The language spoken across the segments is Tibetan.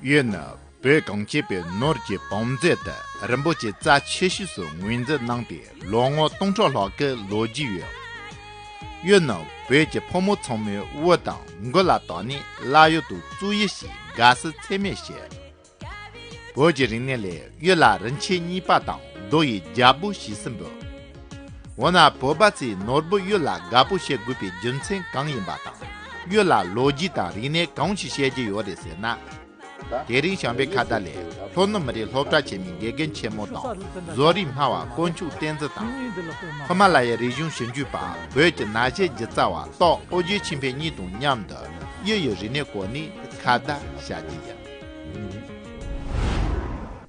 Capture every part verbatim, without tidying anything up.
གཡུ་ནི་བོད་གངས་ཅན་པའི་ནོར་གྱི་བང་མཛོད་དུ་རིན་པོ་ཆེ་རྩ་ཆེ་ཤོས་སུ་ངོས་འཛིན་གནང་པའི་ལོ་ངོ་སྟོང་ཕྲག་ལྷག་གི་ལོ་རྒྱུས་ཡོད། གཡུ་ནི་བོད་ཀྱི་ཕོ་མོ་ཚང་མའི་དབུ་དང་མགུལ་ལ་བཏགས་ནས་བླ་གཡུ་དང་བཙུགས་གཡུ་ཞེས་དགའ་བསུ་ཚད་མེད་བྱེད། བོད་ཀྱི་རིག་གནས་ལས་གཡུ་ལ་རིན་ཆེན་གཉིས་པ་དང་རྡོ་ཡི་རྒྱལ་པོ་ཞེས་སུ་འབོད། འོ་ན་བོད་པ་ཚོས་ནོར་བུ་གཡུ་ལ་དགའ་པོ་བྱེད་དགོས་པའི་རྒྱུ་མཚན་གང་ཡིན་པ་དང་། གཡུ་ལ་ལོ་རྒྱུས་དང་རིག་གནས་གང་ཞིག་བཤད་རྒྱུ་ཡོད་རེད་ཟེར་ན། དེ་རིང་བྱམས་པའི་ཁ་བརྡ་ལས་ལྷོ་ནུབ་མི་རིགས་སློབ་གྲྭ་ཆེན་མོའི་དགེ་རྒན་ཆེན་མོ་དང་བཟོ་རིག་སྨྲ་བ་དཀོན་མཆོག་བསྟན་འཛིན་དང་། ཧི་མ་ལ་ཡའི་རིག་གཞུང་ཞིབ་འཇུག་པ་བོད་ཀྱི་གནའ་དཔྱད་སྒྱུ་རྩ་བ་སྟག་ཨོ་རྒྱན་ཆོས་འཕེལ་གཉིས་དང་མཉམ་དུ་གཡུ་ཡི་རིག་གནས་སྐོར་ནས་ཁ་བརྡ་བྱ་རྒྱུ་ཡིན།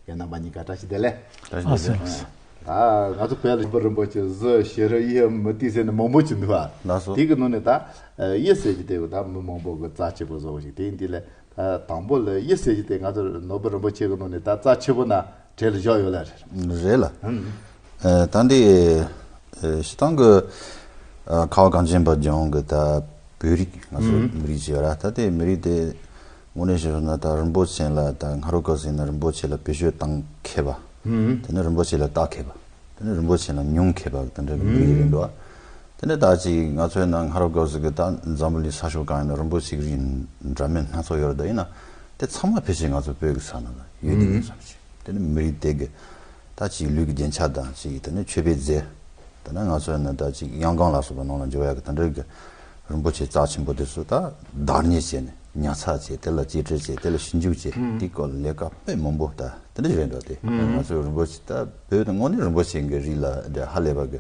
རྒན་རྣམ་པ་གཉིས་ཀ་བཀྲ་ཤིས་བདེ་ལེགས། བཀྲ་ཤིས་བདེ་ལེགས། ད་ང་ཚོ་བོད་ལ་རིན་པོ་རིན་པོ་ཆེ་གཟི་བྱུ་རུ་གཡུ་མུ་ཏིག་ཟེར་ནས་མང་པོ་ཅིག་འདུག་ཨ། ལགས་སོ། དེ་གི་ནང་ནས་ད་གཡུ་ཟེར་གྱི་དེ་ད་མི་མང་པོ་གི་རྩ་ཆེ་པོ་བཟོ་བ་ཞིག་དེ་ཡིན་དུས་ལ། ད་དང་པོ་ལ་གཡུ་ཟེར་གྱི་དེ་ང་ཚོ་ནོར་བུ་རིན་པོ་ཆེ་གི་ནང་ནས་ད་རྩ་ཆེ་པོ་ན་གྲས་ལ་བཞག་ཡོད་ལ་རེད། རེད་ལ། ཨ་ད་འདི་ཨ་སྤྱིར་བཏང་གི་ཨ་ཁ་བ་གངས་ཅན་པ་ལྗོངས་གི་ད་བོད་རིགས་ང་ཚོ་མི་རིགས་ཅིག་ཡོད་ར། ད་དེ་མི་རིགས་དེ་དངོས་གནས་བཤད་ན་ད་རིན་པོ་ཆེ་ལ་ད་སྔ་རབས་སྐབས་སུ་ཡིན་ན་རིན་པོ་ཆེ་ལ་བེད་སྤྱོད་བཏང་མཁས་པ། དེ་ནས་རིན་པོ་ཆེ་ལ་བལྟ་མཁས་པ། དེ་ནས་རིན་པོ་ཆེ་ལ་མྱོང་མཁས་པ་དེ་འདྲ་གི་མི་རིགས་རེད་འདུག་ཨ། དེ་ནས་ད་ཅིག་ང་ཚོའི་ནང་སྔ་རབས་སྐབས་སུ་གི་ད་འཛམ་བུ་གླིང་ས་ཕྱོགས་གང་ཡིན་ན་རིན་པོ་ཆེ་གི་རིགས་འདྲ་མིན་སྣ་ཚོགས་ཡོད་རེད། ད་ཡིན་ན་དེ་ཚང་མ་ཕལ་ཆེར་ང་ཚོ་བོད་ཀྱི་ས་ནང་ལ་ཡོད་དེ་ཡིན་བསམ་ཞིག་དེ་ནས་མི་རིགས་དེ་གི་ད་ཅིག་ལུས་ཀྱི་རྒྱན་ཆ་དང་ཅིག་དེ་ནས་མཆོད་པའི་རྫས། དེ་ནས་ང་ཚོའི་ནང་ད་ཅིག་གཡང་སྒམ་ལ་སོགས་པ་ནང་ལ་འཇོག་ཡག་གི་དེ་འདྲ་གི་རིན་པོ་ཆེ་རྩ་ཆེན་པོ་དེ་ཚོ་ད་བདག་གཉེར་བྱས་ནས་ཉར་ཚགས་བྱས། དེ་ལ་གཅེས་སྤྲས་བྱས། དེ་ལ་ཞིབ་འཇུག་བྱས། དེའི་སྐོར་ལ་ལས་ཀ་དཔེ་མང་པོ་ད་དེ་འདྲ་ཞིག་རེད་འདུག་དེ་ང་ཚོའི་རིན་པོ་ཆེ་ད་བོད་དུ་དངོས་གནས་རིན་པོ་ཆེ་གི་རིགས་ལ་ཧ་ལས་པ་གི་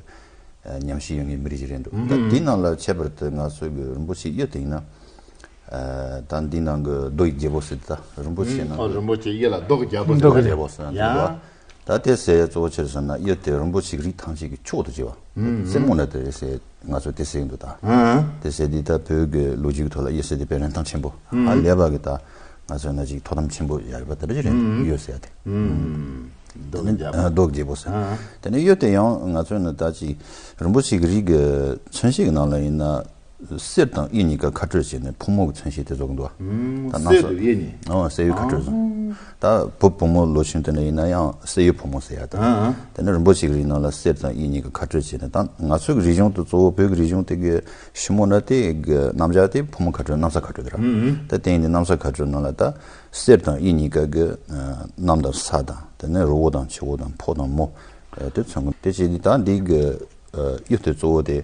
ཉམས་ཞིབ་ཡོད་མཁན་མི་རིགས་ཤིག་རེད་འདུག་ད་དེའི་ནང་ལ་ཁྱད་པར་དུ་ང་ཚོ་གི་རིན་པོ་ཆེ་གཡུ་དེ་ཡིན་ན། ད་འདིའི་ནང་གི་རྡོ་ཡི་རྒྱལ་པོ་ཟེར་ད་རིན་པོ་ཆེ་ནང་ཨོ་གི་རིན་པོ་ཆེ་གཡུ་ལ་རྡོ་གི་རྒྱལ་པོ་ཟེར། རྡོ་གི་རྒྱལ་པོ་ཟེར་ན་འདུག་ཡ། ད་དེ་ཟེར་ཡ་གཙོ་བོ་ཆེར་ཟེར་ན་གཡུ་དེ་རིན་པོ་ཆེ་གི་རིགས་ཐམས་ཅད་ཀྱི་མཆོག་ཏུ་གྱུར་པ། རྩེ་མོ་ནི་དེ་རེད་ཟེར་ང་ཚོ་དེ་ཟེར་གྱི་འདུག་ད་དེ་ཟེར་དུས་ད་བོད་ཀྱི་ལོ་རྒྱུས་ཀྱི་ཐོག་ལ་གཡུ་ཟེར་དེ་དཔེ་རིན་ཐང་ཆེན་པོ། ཧ་ལས་པ་གི་ད་ང་ཚོ་ན་ཅིག་ཐོག་དམ་ཆེན་པོ་ཡ་ཡོད་པ་དེ་འདྲ་ཞིག་རེད། གཡུ་ཟེར་ཡ་དེ། རྡོ་གི་རྒྱལ་པོ། རྡོ་གི་རྒྱལ་པོ་ཟེར། དེ་ནས་གཡུ་དེ་ཡང་ང་ཚོ་ནི་ད་ཅིག་རིན་པོ་ཆེ་གི་རིགས་ཀྱི་མཚོན་བྱེད་ཀྱི་ནང་ལ་ཡིན་ན། གསེར་དང་གཡུ་གཉིས་ཀ་ཁ་སྤྲོད་བྱས་ནས་ཕོ་མོ་གི་མཚོན་བྱེད་དེ་བཟོ་གི་འདུག་བ། ད་གནམ་ས། གསེར་དང་གཡུ་གཉིས། ཨོ་གསེར་གཡུ་ཁ་སྤྲོད་བཟོ། ད་བུ་བུ་མོ་ལོ་ཆུང་དེ་འདྲ་ཡིན་ན་ཡང་གསེར་གཡུ་ཕོ་མོ་ཟེར་ཡ་ད། དེ་ནས་རིན་པོ་ཆེ་གི་རིགས་ནང་ལ་གསེར་དང་གཡུ་གཉིས་ཀ་ཁ་སྤྲོད་བྱས་ནས། ད་ང་ཚོ་གི་རིག་གཞུང་དུ་གཙོ་བོ་བོད་ཀྱི་རིག་གཞུང་དེ་གི་ཞི་མོ་ན་དེ་གི་རྣམ་གཞག་དེ་ཕོ་མོ་ཁ་སྤྲོད་གནམ་ས་ཁ་སྤྲོད་དེ་ར། ད་དེ་ཡིན་དུས་གནམ་ས་ཁ་སྤྲོད་ནང་ལ་ད་གསེར་དང་གཡུ་གཉིས་ཀ་གི་གནམ་དང་ས་དང་དེ་ནས་རི་བོ་དང་ཆུ་བོ་དང་ཕོ་དང་མོ་དེ་མཚོན་གི། དེ་བྱས་དུས་ད་འདི་གི་གཡུ་དེ་གཙོ་བོ་དེ།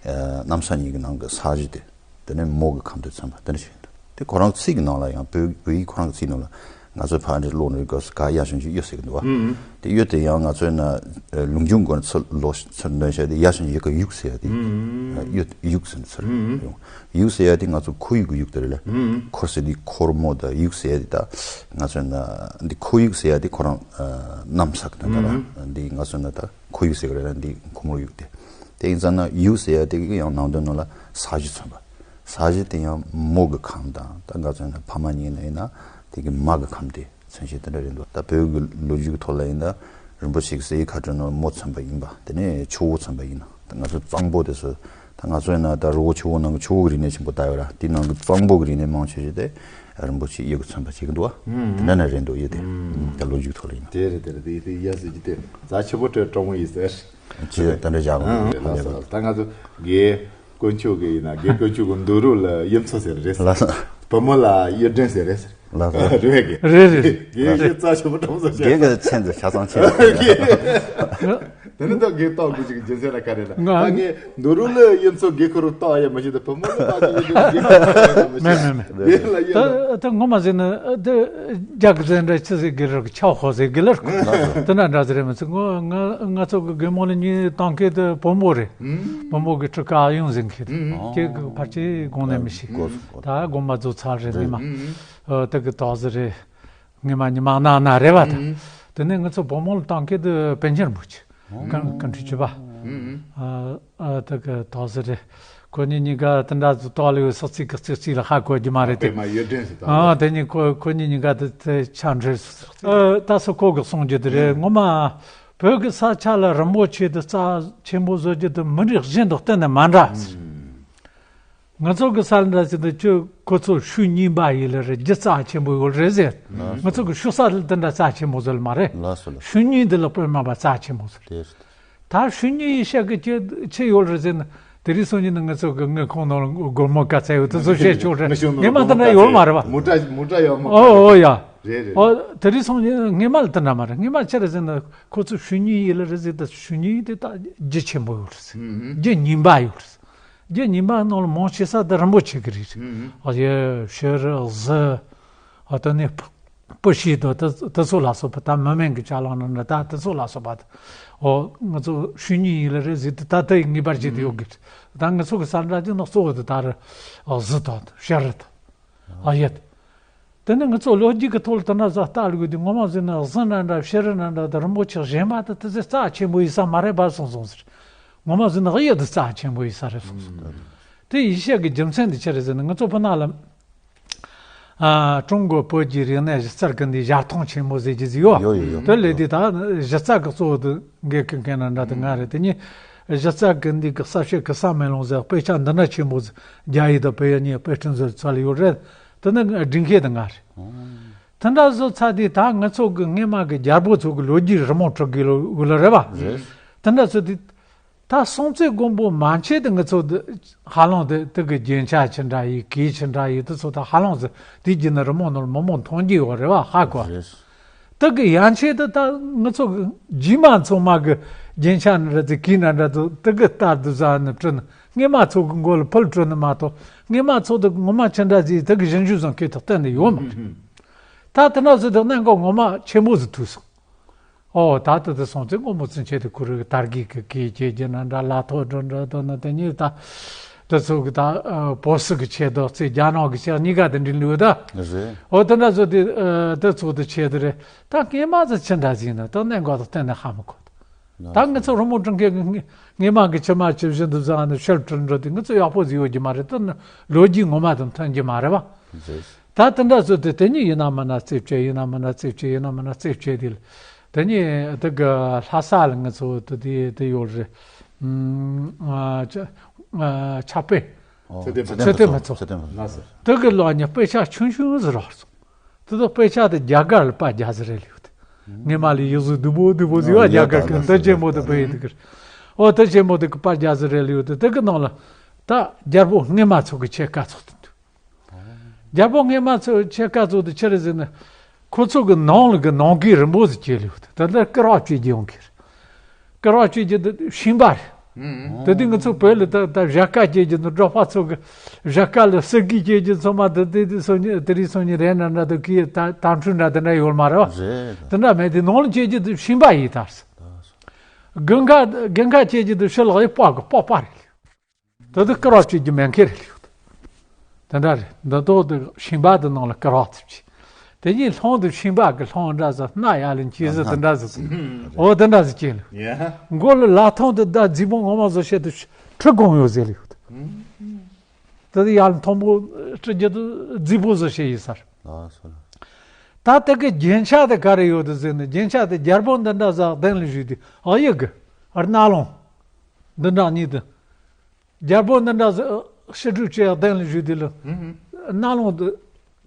གནམ་ས་གཉིས་ཀྱི་ནང་གི་ས་གཞི་དེ། དེ་ནས་མོ་གི་ཁམས་དེ་མཚོན་པ་དེ་འདྲ་ཞིག་ཡིན་འདུག་དེ་ཁོ་རང་ཚིག་གི་ནང་ལ་ཡང་བོད་བོད་ཡིག་ཁོ་རང་གི་ཚིག་ནང་ལ་ང་ཚོའི་ཕ་འདྲེ་ཀློག་ནས་ག་ས་ག་ཡ་ཞབས་ཀྱུ་གཡུ་ཟེར་གི་འདུག་བ། དེ་གཡུ་དེ་ཡང་ང་ཚོའི་ན་ལུང་ཆུང་སྒོ་ནས་ཚུར་ལོག་ཚུར་འདོན་བྱས་ཏེ་ཡ་ཞབས་ཀྱུ་ཡུ་ག་ཡུག་ཟེར་ཡ་དེ། གཡུ་ཡུག་ཟེར་ནས་ཚུར་ཡོང་། ཡུག་ཟེར་ཡ་དེ་ང་ཚོ་ཁོར་ཡུག་གི་ཡུག་དེ་རེད་ལ། ཁོར་ཟེར་དེ་ཁོར་མོ་དང་ཡུག་ཟེར་ཡ་དེ་ད་ང་ཚོའི་ན་འདི་ཁོར་ཡུག་ཟེར་ཡ་དེ་ཁོ་རང་གནམ་ས་གི་དོན་དག་ལ་འདི་ང་ཚོའི་ན་ད། ཁོར་ཡུག་ཟེར་གི་རེད་ན་འདི་ཁོར་མོ་ཡུག་དེ། དེ་ཡིན་ཙང་ན་ཡུག་ཟེར་ཡ་དེ་གི་ཡང་ནང་དོན་ནང་ལ་ས་གཞི་མཚོན་པ། ས་གཞི་དེ་ཡང་མོ་གི་ཁམས་དང་ད་ང་ཚོ་ན་ཕ་མ་གཉིས་ན་ཡིན་ན་དེ་གི་མ་གི་ཁམས་དེ་མཚོན་བྱེད་དེ་འདྲ་རེད་འདུག་ད་བོད་ཀྱི་ལོ་རྒྱུས་ཀྱི་ཐོག་ལ་ཡིན་ན་རིན་པོ་ཆེ་གི་གསེར་གྱི་ཁ་སྤྲོད་ནང་མོ་མཚོན་པ་ཡིན་པ། དེ་ནས་ཆུ་བོ་མཚོན་པ་ཡིན་ན་ད་ང་ཚོ་གཙང་པོ་དེ་ཚོ་ད་ང་ཚོ་ན་ད་རི་བོ་ཆུ་བོ་ནང་གི་ཆུ་བོ་གི་རིག་གནས་ཆེན་པོ་ད་ཡོད་ར། དེ་ནང་གི་གཙང་པོ་གི་རིག་གནས་མང་ཆེ་ཤོས་དེ། རིན་པོ་ཆེ་གཡུ་གི་མཚོན་པ་བྱེད་ཀྱི་འདུག་བ། དེ་འདྲ་ན་རེད་འདུག་གཡུ་དེ། ད་ལོ་རྒྱུས་ཐོག་ལ་ཡིན་ན། དེ་རེད་དེ་རེད་དེ་དེ་ཡ་ཟེར་གྱི་དེ་རྩ་ཆེ་པོ་སྤྲད་སྤྲང་བོ་ཡིན་ཟེར། ཅེས་དེ་འདྲ་བཞག་གོ། ལགས་སོ། ད་ང་ཚོ་དགེ་དཀོན་མཆོག་གི་ཡིན་ན་དགེ་དཀོན་མཆོག་གི་འདུག་རུ་ལ་གཡུ་མཚོ་ཟེར་རེད། ལགས་སོ། བུ་མོ་ལ་གཡུ་སྒྲོན་ཟེར་རེད། ལགས་སོ། རེད་གི། རེད་རེད། དགེ་གཡུ་རྩ་ཆེ་པོ་སྤྲང་བོ་ཟེར། དགེ་གི་མཚན་དུ་ཆ་ཚང་ཆེ། དེ་ནི་ད་དགེ་རྟགས་དགུ་ཅིག་རྒྱུ་མཚན་ལ་ག་རེ་ལ། ང་ད་ངས་འདུག་རུ་ལ་གཡུ་མཚོ་དགེ་ཁོ་རུ་རྟགས་ཡ་མ་ཤེས་ད་བུ་མོ་ལ་རྟགས་ཀྱི་ཡུལ་དེ་དགེ་ཁོ་རུ་རྟགས་ཡ་མ་ཤེས། མེད་མེད་མེད། དེ་ལ་ཡ་ད་ད་ངོ་མ་ཟེར་ན་ད་རྒྱ་གི་ཟེར་འདྲ་ཆི་ཟེར་གི་ར་གི་ཆའོ་ཧོ་ཟེར་གི་ལ་ར་གི། དེ་འདྲ་འདྲ་ཟེར་རེད་མི་ཚེ་ངོ་ང་ང་ཚོ་གི་དགེ་མོ་ལ་གཉིས་བཏང་མཁན་དེ་བུ་མོ་རེད། བུ་མོ་གི་ཕྲུ་གུ་ཨ་ཡོང་ཟེར་མཁན་དེ་ཁྱེད་གི་ཕལ་ཆེར་དགོངས་ནས་མི་ཤེས། ད་དགོངས་པ་རྫོགས་ཚར་རེད་ངས་མ་དེ་གི་དོགས་ཟེར་རེད། ངས་མ་ཉི་མ་གནའ་གནའ་རེད་བ་དང་། དེ་ནས་ང་ཚོ་བུ་མོ་ལ་བཏང་མཁན་དེ་པཎ་ཆེན་རིན་པོ་ཆེ། ཀན་ཀན་ཁྲི་ཆུ་བ། ཨ་ཨ་དེ་གི་དོགས་ཟེར་རེད། ཁོ་གཉིས་གཉིས་ཀ་དེ་འདྲ་ཚོ་ཏོག་ལེ་སོག་ཚིག་གི་ཚིག་ཚིག་ལ་ཧ་གོ་རྒྱུ་མ་རེད་དེ། པད་མ་གཡུ་སྒྲོན་ཟེར་ད། ཨ་དེ་གཉིས་ཁོ་ཁོ་གཉིས་གཉིས་ཀ་དེ་དེ་ཆ་འདྲེས་སོག་ཚིག་ཨ་ད་སོ་ཁོ་གི་གསུང་རྒྱུ་དེ་རེད། ངོ་མ་བོད་གི་ས་ཆ་ལ་རིན་པོ་ཆེ་དེ་རྩ་ཆེན་པོ་བཟོ་རྒྱུ་དེ་མི་རིགས་གཞན་དང་གཏན་ནས་མ་འདྲ་ཟེར། ང་ཚོ་གི་ས་ལ་འདྲ་ཟེར་ན་ཁྱོད་ཁོ་ཚོ་ཤུལ་གཉིས་པ་ཡིན་ལ་རེད། རྒྱུ་རྩ་ཆེན་པོ་ཡོད་རེད་ཟེར། ང་ཚོ་གི་ཤུལ་ས་ལ་དེ་འདྲ་རྩ་ཆེན་པོ་ཟེར་ལ་མ་རེད། ལགས་སོ་ལགས། ཤུལ་གཉིས་འདི་ལ་དཔེ་མ་པ་རྩ་ཆེན་པོ་ཟེར། དེ་རེད། ད་ཤུལ་གཉིས་ཡི་ཤག་གི་ཁྱེད་ཆེ་ཡོད་རེད་ཟེར་ན། དེ་རིང་སང་ཉིན་ནི་ང་ཚོ་གི་དངུལ་ཁང་ནང་ལ་སྒོར་མོ་ག་ཚད་ཡོད་དེ་ཚོ་བཤད་ཆོག་རེད། ངས་མ་དེ་འདྲ་ཡོད་མ་རེད་པ། མུ་ཏྲ་མུ་ཏྲ་ཡོད་མ། ཨོ་ཨོ་ཡ། རེད་རེད། ཨོ་དེ་རིང་སང་ཉིན་ངས་མ་ལ་དེ་འདྲ་མ་རེད། ངས་མ་ལ་ཆེ་རེད་ཟེར་ན་ཁོ་ཚོ་ཤུལ་གཉིས་ཡིན་ལ་རེད་ཟེར། ད་ཤུལ་གཉིས་དེ་ད་རྒྱུ་ཆེན་པོ་ཡོད་རེད་ཟེར། རྒྱུ་རྙིང་པ་ཡོད་རེད་ཟེར། རྒྱུ་རྙིང་པ་ནང་ལ་མང་ཆེ་ས་དེ་རིན་པོ་ཆེ་གི་རིགས་རེད། ཨོ་ཡ་ཤེལ་གཟི། ཨོ་དེ་ནས་སྤུ་ཤིང་དང་དེ་དེ་ཚོ་ལ་སོགས་པ། ད་མི་མེད་གི་ཅ་ལག་ནང་ན་ད་དེ་ཚོ་ལ་སོགས་པ། ཨོ་ང་ཚོ་ཤུལ་གཉིས་ཡིན་ལ་རེད་ཟེར་དུས་ད་དེ་ངེས་པར་བྱས་ཏེ་ཡོད་གི་རེད། ད་ང་ཚོ་གི་ས་འདྲ་ཅིག་ནང་གཙོ་བོ་དེ་ད་རེད། ཨོ་གཟི་དང་ཤེལ་རི་དང་། ཨོ་ཡ། དེ་ནས་ང་ཚོ་ལོ་རྒྱུས་ཀྱི་ཐོག་ལ་དེ་འདྲ་ཟ་ལྟ་ལུགས་དེ་ངོ་མ་ཟེར་ན་གཟི་འདྲ་འདྲ་ཤེལ་རི་འདྲ་འདྲ་དང་རིན་པོ་ཆེ་གཞན་པ་དེ་དེ་ཚོ་རྩ་ཆེན་པོ་ཡིན་ས་མ་རེད་པ་སོང་སོང་ཟེར། ངོ་མ་ཟེར་ན་གཡུ་དེ་རྩ་ཆེན་པོ་ཡིན་ས་རེད་སོང་སོང་། དེ་ཡིན་ཤག་གི་རྒྱུ་མཚན་དེ་ཅི་རེད་ཟེར་ན། ང་ཚོ་སྤུ་ན་ལ། ཨ། ཀྲུང་གོ་བོད་ཀྱི་རིག་གནས་གཞི་རྩ་དགུ་འདུས་ཞལ་ཐང་ཆེན་མོ་ཟེར་གྱི་ཟིག་ཡོད། ཡོད་ཡོད་ཡོད། དེ་ལས་དེ་ད་གཞི་རྩ་གི་གཙོ་བོ་དེ་འགན་འཁུར་མཁན་ན་འདྲ་དེ་ང་རེད། དེ་ནས་གཞི་རྩ་དགུ་འདུས་ཀྱི་གསར་ཤོག་གི་གསར་མེ་ལོང་ཟེར་དཔེ་ཆ་འདི་འདྲ་ཆེན་པོ་ཟིག་རྒྱ་ཡིག་དང་བོད་ཡིག་གཉིས་དཔེ་སྐྲུན་ཟེར་ཚོགས་ལ་ཡོད་རེད། དེ་ནི་སྒྲིག་མཁན་དེ་ང་རེད། དེ་འདྲ་བཟོ་ཚར་དུས་ད་ང་ཚོ་གི་སྔས་མ་གི་རྒྱལ་པོ་ཚོ་གི་ལོ་རྒྱུས་རི་མོ་བྲི་དགོས་ལོ་ཡོད་ལ་རེད་པ། རེད། དེ་འདྲ་བཟོ་དུས་ད་སྲོང་བཙན་སྒམ་པོ་མན་ཆད་དེ་ང་ཚོ་དེ་ཧ་ལམ་དེ་དེ་གི་རྒྱན་ཆ་ཅི་འདྲ་ཡིན་གོས་ཅི་འདྲ་ཡིན་དེ་ཚོ་ད་ཧ་ལམ་ཟེར་དེ་བརྒྱུད་ནས་རི་མོ་ནང་ལ་མང་མང་མཐོང་རྒྱུ་ཡོད་རེད་པ། ཧ་གོ། རེད། དེ་གི་ཡན་ཆད་དེ་ད་ང་ཚོ་གི་རྗེས་མ་ཚང་མ་གི་རྒྱན་ཆ་ནི་རེད་དེ་གོས་ན་འདྲ་དེ་དེ་གི་ལྟར་དུ་ཟ་ནི་བྲི་ནི་སྔས་མ་ཚོ་གི་མགོ་ལ་ཕུལ་བྲི་ནི་མ་གཏོགས། སྔས་མ་ཚོ་དེ་ངོ་མ་ཅི་འདྲ་ཟིག་དེ་གི་ཞིབ་འཇུག་བཟང་གི་ཐོག་གཏན་ནས་ཡོད་མ་རེད། ད་དེ་འདྲ་ཟེར་དུས་གནད་འགག་ངོ་མ་ཆེན་པོ་ཟིག་ཐུག་སོང་། ཨོ་ད་ལྟ་དེ་སྲོང་བཙན་སྒམ་པོ་ཚུན་ཆད་དེ་ཁོ་རང་གི་དར་རྒྱས་ཀྱི་གོས་གྱོན་རྒྱུ་ན་འདྲ། ལག་ཐོག་འགྲོ་འགྲོ་དོ་ན་དེ་ཉིད་ད་དེ་ཚོ་གི་ད་བོད་སིལ་གི་ཆས་དང་རྩེ་རྒྱ་ནག་གི་ཆས་གཉིས་ཀ་དེ་འདྲ་ལུས་ད། རེད། ཨོ་དེ་འདྲ་ཚོ་དེ་དེ་ཚོ་དེ་ཆས་དེ་རེད། ད་སྔས་མ་ཚོ་ཅི་འདྲ་ཟིག་ན་ད་གནད་འགག་དང་གཏན་ནས་ཧ་མི་གོ། ད་ང་ཚོ་རི་མོ་བྲི་མཁན་གྱི་སྔས་མ་གི་ཕྱི་མ་ཇི་བཞིན་དུ་བཟང་ནས་ཤེལ་བྲི་འགྲོ་དུས་ང་ཚོ་ཡག་པོ་ཟིག་ཡོད་རྒྱུ་མ་རེད། དེ་ནི་ལོ་རྒྱུས་ངོ་མ་དང་མཐུན་རྒྱུ་མ་རེད་པ། རེད། ད་དེ་འདྲ་བཟོས་ཏེ་དེ་ཉིད་ཡིན་ན་མིན་ན་རྩེ་བཅད། ཡིན་ན་མིན་ན་རྩེ་བཅད། ཡིན་ན་མིན་ན་རྩེ་བཅད་དེ་ལ། དེ་ཉིད་དེ་གི་ལྷ་ས་ལ་ང་ཚོ་དེ་དེ་དེ་ཡོད་རེད། ཨ་ཆ་ཨ་ཆ་པེ། ཨོ། ཚེ་བརྟན་ཚེ་བརྟན་ཕུན་ཕུན་ཚོགས། ཚོགས། ཚེ་བརྟན་ཕུན་ཚོགས། དེ་གི་ལོགས་ནས་དཔེ་ཆ་ཆུང་ཆུང་ཟིག་རག་སོང་། དེ་དག་དཔེ་ཆ་དེ་རྒྱ་གར་ལ་པར་རྒྱག་ཟིག་རེད་ལུས་ཏེ། སྔས་མ་ལ་ཡིག་གཟུགས་སྡུག་པོ་སྡུག་པོ་ཟིག་བ། རྒྱ་གར་གི་འདི་ཆེན་མོ་དེ་བོད་ཡིག་དེ་གི་རེད། ཨོ་དེ་ཆེན་མོ་དེ་གི་པར་རྒྱག་ཟིག་རེད་ལུས་ཏེ། དེ་གི་ནང་ལ་ད་རྒྱལ་པོ་སྔས་མ་ཚོ་གི་ཆས་ཀ་ཚོགས་དེ་འདུག་རྒྱལ་པོ་སྔས་མ་ཚོ་ཆས་ཀ་ཚོགས་དེ་ཆི་རེད་ཟེར་ན། ཁོ་ཚོ་གི་ནང་ལ་གི་ནང་གི་རིན་པོ་ཟིག་གྱེས་ལུས་ཏེ། ད་ལྟ་སྐུ་རགས་བཅོས་རྒྱུ་ཡོང་གི་རེད། སྐུ་རགས་བཅོས་རྒྱུ་དེ་ཤིང་པ་རེད། ཨང་། དེ་དུས་ང་ཚོ་བོད་ལ་ད་ད་བཞད་གད་བྱེད་རྒྱུ་ནི། འབྲོག་པ་ཚོ་གི་བཞད་གད་ལ་གསེར་གྱིས་བྱེད་རྒྱུ་ཚང་མ་དེ་དེ་དེ་སང་ཉིན་དེ་རིང་སང་ཉིན་རེད་འདྲ་འདྲ། དེ་གི་ད་དམ་ཕྲུག་འདྲ་དེ་འདྲ་ཡོད་མ་རེད་པ། རེད། དེ་འདྲ་མེད། དེ་ནང་ལ་བྱེད་རྒྱུ་དེ་ཤིང་པ་ཡིན་ད། དགུན་ཁ་དགུན་ཁ་བྱེད་རྒྱུ་དེ་ཕྱི་ལོགས་ཡི་པགས་གི་པགས་པ་རེད། དེ་དུས་སྐུ་རགས་བཅོས་རྒྱུ་མེད་མཁན་རེད་ལུས་ཏེ། དེ་འདྲ་རེད། འདི་དོ་དེ་ཤིང་པ་དེ་ནང་ལ་སྐུ་རགས་ཚུགས་ཀྱི། དེ་ཉིད་ལྷུང་དེ་ཤིང་པ་གི་ལྷུང་འདྲ་ཟིག་སྣ་ཡར་ལ་འཁྱིལ་ཟིག་དེ་འདྲ་ཟིག་འོ་དེ་འདྲ་ཟིག་བྱས་ལུས། ཡ། མགོ་ལ་ལག་ཐོག་དེ་ད་རྫིག་པོ་ངོ་མ་བཟོ་བྱས་དེ་ཁྲི་གང་ཡོད་ཟེར་ལུས་ཏེ། དེ་དུས་ཡར་ལ་མཐོན་པོ་ཁྲི་རྒྱུ་དེ་རྫིག་པོ་བཟོ་བྱས་ཡིན་ས་རེད། ཨ་སོ་ལ། ད་དེ་གི་རྒྱན་ཆ་དེ་ག་རེ་ཡོད་དེ་ཟེར་ན། རྒྱན་ཆ་དེ་རྒྱལ་པོ་འདི་འདྲ་ཟིག་གདན་ལ་བཞུགས་དུས་གཡུ་གི་རྣ་ལོང་འདི་འདྲ་གཉིས་དེ། རྒྱལ་པོ་འདི་འདྲ་ཟིག་ཕྱི་སྒྲུབ་བྱས་གདན་ལ་བཞུགས་དུས་ལ། ཨང་། རྣ་ལོང་དེ་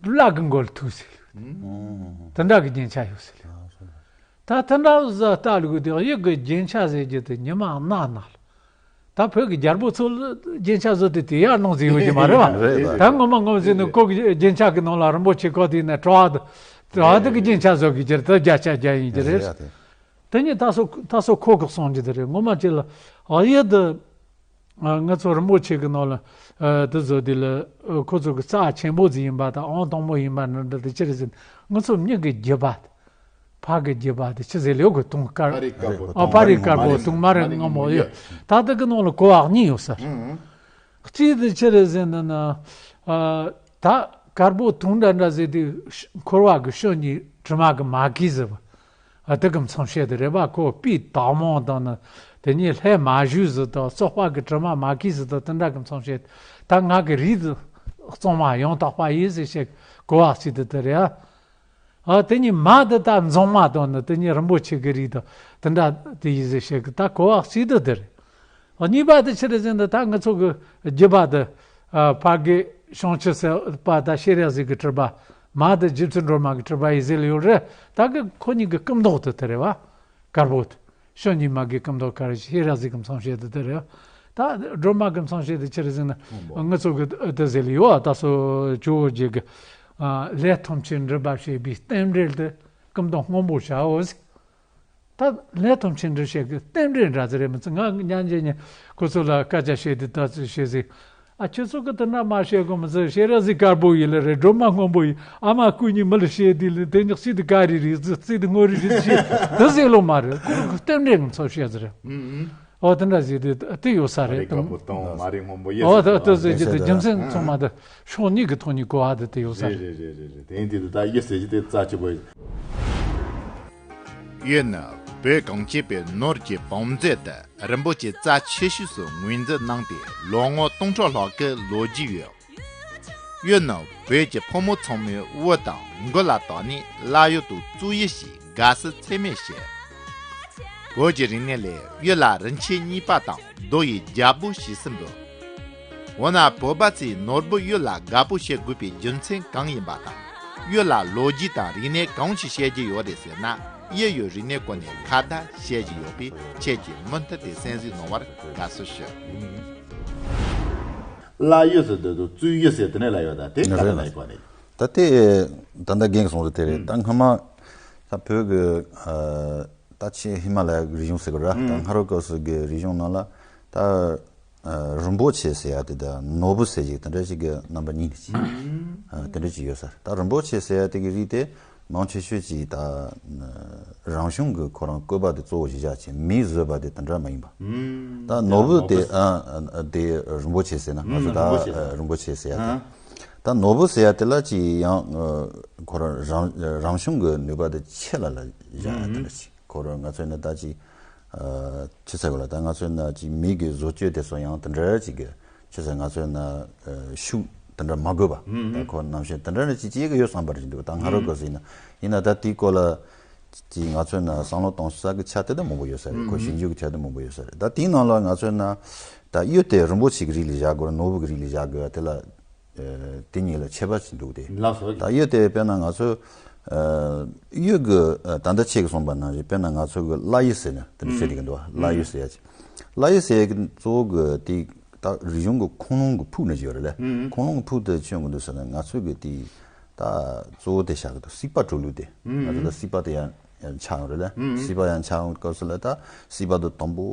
བླ་གི་མགོ་ལ་ཐུག་ཟེར། ཨང་། དེ་འདྲ་གི་རྒྱན་ཆ་ཡོད་ཟེར་ལ། ཨ་སོ་ལ། ད་དེ་འདྲ་ཟིག་ལྟ་ལུགས་དེ་གཡུ་གི་རྒྱན་ཆ་ཟེར་རྒྱུ་དེ་ཉི་མ་གནའ་ནས་ལ། ད་བོད་ཀྱི་རྒྱལ་པོ་ཚོ་ལ་རྒྱན་ཆ་བཟོ་དུས་དེ་ཡར་ནང་ཟིག་ཡོད་ཀྱི་མ་རེད་པ། རེད་རེད། ད་ངོ་མ་ངོ་མ་ཟེར་ན་ཁོ་གི་རྒྱན་ཆ་གི་ནང་ལ་རིན་པོ་ཆེ་ཁོ་དེ་ནས་གྲྭ་བ་དེ་གྲྭ་བ་དེ་གི་རྒྱན་ཆ་བཟོ་གི་ཀྱི་རེད། ད་བརྒྱ་ཆ་བརྒྱ་ཡིན་གྱི་རེད། རེད་རེད། དེ་ཉིད་ད་སོ་ད་སོ་ཁོ་གི་གསུང་རྒྱུ་དེ་རེད། ངོ་མ་ཅིག་ལ་གཡུ་དེ་ང་ཚོ་རིན་པོ་ཆེ་གི་ནང་ལ་དེ་བཟོ་དུས་ལ་ཁོ་ཚོ་གི་རྩ་ཆེན་པོ་ཟིག་ཡིན་པ་དང་ཨང་དང་པོ་ཡིན་པ་འདྲ་འདྲ་དེ་ཅི་རེད་ཟེར་ན། ང་ཚོ་མྱི་གི་རྒྱུད་པ་དེ། ཕ་གི་རྒྱུད་པ་དེ་ཆི་ཟེར་ལེའུ་གི་དུང་དཀར། ཕ་རི་དཀར་པོ། ཨ་དུང་དཔའ་རིས་དཀར་པོ། དུང་དམར་རི་སྔོན་མོ་ཡོད། ད་ལྟ་གི་ནང་ལ་གོ་བ་གཉིས་ཡོད་ས་རེད། ཨང་། གཅིག་དེ་ཆི་རེད་ཟེར་ན་ན། ཨ་ད་དཀར་པོ་དུང་འདྲ་འདྲ་ཟེར་དུས་འཁོར་བ་གི་ཕྱོགས་གཉིས་དྲི་མ་གི་མ་གིས་ཟེར་བ། ཨ་དེ་གི་མཚོན་བྱེད་དེ་རེད་པ། ཁོ་སྤུས་དག་མོ་དང་ནི་དེ་ཉིད་ལྷད་མ་ཞུགས་ཟེར་དང་། བཙོག་པ་གི་དྲི་མ་མ་གིས་ཟེར་དང་། དེ་འདྲ་གི་མཚོན་བྱེད། ད་ང་གི་རིགས་དེ་གཙང་མ་ཡང་དག་པ་ཡིན་ཟེར་བྱེད་གོ་བ་གཅིག་དེ་དེ་རེད། ཨ། ཨ་དེ་ཉིད་མ་དེ་ད་འཛོང་མ་དང་ནི་དེ་ཉིད་རིན་པོ་ཆེ་གི་རིགས་དང་དེ་འདྲ་དེ་ཡིན་ཟེར་བཤད་གི། ད་གོ་བ་གཅིག་དེ་དེ་རེད། ཨ་གཉིས་པ་དེ་ཆི་རེད་ཟེར་ན། ད་ང་ཚོ་གི་རྒྱུད་པ་དེ་ ཨ། ཕ་གི་བྱང་ཆུབ་སེམས་དཔའ་དང་ཤེས་རབ་གཟིགས་ཀྱི་སྤྲུལ་པ། མ་དེ་རྗེ་བཙུན་སྒྲོལ་མ་གི་སྤྲུལ་པ་ཡིན་ཟེར་ལེ་ཡོད་རེད། ད་གི་ཁོ་གཉིས་ཀྱི་སྐུ་མདོག་དེ་དེ་རེད་བ། དཀར་པོ་དེ། བྱང་ཉི་མ་གི་སྐུ་མདོག་དཀར། ཤེས་རབ་གཟིགས་ཀྱི་མཚོན་བྱེད་དེ་དེ་རེད། ད་སྒྲོལ་མ་གི་མཚོན་བྱེད་དེ་ཅི་རེད་ཟེར་ན། སྔོན་ཚོད་ཀྱི་དེ་ཟེར་ལེ་ཡོད། ད་སོ་ཇོ་བོ་རྗེ་གི། ཨ། ལས་ཐམས་ཅད་འགྲུབ་པར་བྱེད་པའི་རྟེན་འབྲེལ་དེ་སྐུ་མདོག་སྔོན་པོ་བྱའོ་ཟེར། ད་ལས་ཐམས་ཅད་འགྲུབ་བྱེད་ཀྱི་རྟེན་འབྲེལ་འདྲ་ཟེར་རེད་མི་ཚེ། ང་སྙན་འཇེབས་ནས་ཁོ་ཚོ་ལ་སྐད་ཆ་བཤད་དུས་ད་ཚོད་བཤད་ཟིག་ཨ། ཁྱོད་ཚོ་གི་དེ་འདྲ་མ་བཤད་གོ་མི་ཚེ། ཤེས་རབ་གཟིགས་དཀར་པོ་ཡིན་ལེ་རེད། སྒྲོལ་མ་སྔོན་པོ་ཡིན། ཨ་མ་སྐུ་ཉིད་མི་ལ་བཤད་དུས་ལ་དེ་ཉག་རྩིས་དེ་དཀར་རི་རེད། རྩིས་དེ་སྔོ་རི་རེད་ཟེར་དེ་ཟེར་ལོ་མ་རེད། ཁོ་རྟེན་འབྲེལ་གི་ཚོད་བཤད་ཟེར་རེད། ཨོ་དེ་འདྲ་ཟེར་དུས་དེ་ཡོད་ས་རེད། དཀར་པོ་དང་མ་རིག་སྔོན་པོ་ཡིན། ཨོ་ཟེར་དེ་དེ་ཟེར་གྱི་དེ་རྒྱུ་མཚན་ཚང་མ་དེ་ཕྱོགས་གཉིས་ཀྱི་ཐོག་ནས་གོ་བ་དེ་དེ་ཡོད་ས་རེད། རེད་རེད་རེད་རེད། དེ་ཡིན་དུས་དེ་ད་ཡོད་ཟེར་གྱི་དེ་རྩ་ཆེ་པོ་ཡིན། གཡུ་ནི་བོད་གངས་ཅན་པའི་ནོར་གྱི་བང་མཛོད་དུ་རིན་པོ་ཆེ་རྩ་ཆེ་ཤོས་སུ་ངོས་འཛིན་གནང་སྟེ་ལོ་ངོ་སྟོང་ཕྲག་ལྷག་གི་ལོ་རྒྱུས་ཡོད། གཡུ་ནི་བོད་ཀྱི་ཕོ་མོ་ཚང་མའི་དབུ་དང་མགུལ་ལ་བཏགས་ནས་བླ་གཡུ་དང་བཙུགས་གཡུ་ཞེས་དགའ་བསུ་ཚད་མེད་བྱེད། བོད་ཀྱི་རིག་གནས་ལས་གཡུ་ལ་རིན་ཆེན་གཉིས་པ་དང་རྡོ་ཡི་རྒྱལ་པོ་ཞེས་སུ་འབོད། འོ་ན་བོད་པ་ཚོས་ནོར་བུ་གཡུ་ལ་དགའ་པོ་བྱེད་དགོས་པའི་རྒྱུ་མཚན་གང་ཡིན་པ་དང་། གཡུ་ལ་ལོ་རྒྱུས་དང་རིག་གནས་གང་ཞིག་བཤད་ཀྱི་ཡོད་རེད་ཟེར་ན། གཡུ་ཡི་རིག་གནས་སྐོར་ནས་ཁ་བརྡ་བཤད་ཀྱི་ཡོད་པས། ཁྱེད་ཀྱིས་མུ་མཐུད་དེ་གསན་གཟིགས་གནང་བར་དགའ་བསུ་ཞུ། བླ་གཡུ་ཟེར་དུས་དུ་བཙུགས་གཡུ་ཟེར་དེ་ནས་ལ་ཡོད། ད་དེ་ག་རེ་ལ་ཡོད་གོ་ནས། ད་དེ་ད་ལྟ་རྒན་གྱིས་གསུངས་རེད། དེ་རེད། ད་སྔ་མ་ད་བོད་ཀྱི། ཨ། ད་ཆེས་ཧི་མ་ལ་ཡའི་རི་གཞུང་ཟེར་གི་ར། ད་སྔ་རོལ་སྐབས་སུ་གི་རི་གཞུང་ནང་ལ་ད། ཨ། རིན་པོ་ཆེ་ཟེར་ཡ་དེ་དང་ནོར་བུ་ཟེར་ཅིག་དེ་འདྲ་ཞིག་གི་རྣམ་པ་གཉིས་ནི་ཅིག་ཨ། དེ་འདྲ་ཅིག་ཡོད་ས་རེད། ད་རིན་པོ་ཆེ་ཟེར་ཡ་དེ་གི་རིགས་དེ་མང་ཆེ་ཤོས་ཅིག་ད་རང་བྱུང་གི་ཁོ་རང་བཀོད་པ་དེ་གཙོ་བོ་གཞི་བཞག་བྱས། མིས་བཟོས་པ་དེ་དེ་འདྲ་མ་ཡིན་པ། ད་ནོར་བུ་དེ། ཨ། དེ་རིན་པོ་ཆེ་ཟེར་ན། ང་ཚོ་ད་རིན་པོ་ཆེ་ཟེར་ཡ་དེ། ད་ནོར་བུ་ཟེར་ཡ་དེ་ལ་ཅིག་ཡང་ཁོ་རང་རང་བྱུང་གི་ནུས་པ་དེ་ཆེ་ལ་ལ་བཞག་ཡ་དེ་འདྲ་ཅིག་ཁོ་རང་ང་ཚོས་ནི་ད་ཅིག་ཨ། ཆི་ཟེར་དགོས་ལ། ད་ང་ཚོས་ན་ཅིག་མི་གི་བཟོ་བཅོས་དེ་ཚོ་ཡང་དེ་འདྲ་ཅིག་གི་ཆི་ཟེར། ང་ཚོས་ན། ཨ། ཤུགས་དེ་འདྲ་མ་དགོས་པ། ད་ཁོ་ནམ་ཞིག་དེ་འདྲ་ནི་ཅིག་ཅིག་གི་ཡོད་བསམ་པ་རེད་འདུག་ད་སྔ་རོལ་སྐབས་སུ་ཡིན་ན། ཡིན་ན་ད་དེའི་སྐོར་ལ་ཅིག་ང་ཚོས་ན་བསམ་བློ་གཏོང་ས་གི་ཆ་དེ་ད་མང་པོ་ཡོད་ས་རེད། ཁོ་ཞིབ་འཇུག་གི་ཆ་དེ་མང་པོ་ཡོད་ས་རེད། ད་དེའི་ནང་ལ་ང་ཚོས་ན་ད་གཡུ་དེ་རིན་པོ་ཆེ་གི་རིགས་ལ་བཞག་དགོས། ནོར་བུ་གི་རིགས་ལ་བཞག་དགོས། དེ་ལ། ཨ། དེ་གཉིས་ལ་ཁྱད་པར་ཅིག་འདུག་སྟེ། ལགས་སོ། ད་གཡུ་དེ་དཔེར་ན་ང་ཚོ། ཨ། གཡུ་གི། ཨ། ད་ལྟ་ཁྱེད་ཀྱིས་གསུངས་པ་ནང་བཞིན་དཔེར་ན་ང་ཚོ་གི་བླ་གཡུ་ཟེར་ན་དེ་འདྲ་ཟེར་གྱི་འདུག་བླ་གཡུ་ཟེར་ཡ་ཅིག་བླ་གཡུ་ཟེར་ཡ་གི་གཙོ་བོ་གི་དེ་ད་རིག་གཞུང་གི་ཁུངས་ལུང་གི་ཕུགས་ནས་ཡོད་རེད་ལ། ཁུངས་ལུང་གི་ཕུགས་དེ་ཆོས་གི་འདུག་ཟེར་ན། ང་ཚོ་གི་དེ་ད་གཙོ་བོ་དེ་བཞག་གི་འདུག་སྲིད་པ་གྲོལ་ལུགས་དེ། ང་ཚོ་ད་སྲིད་པ་དེ་ཡང་ཡར་འཆར་ཡོང་རེད་ལ། སྲིད་པ་ཡར་འཆར་ཡོང་སྐབས་སུ་ལ་ད་སྲིད་པ་དེ་དང་པོ་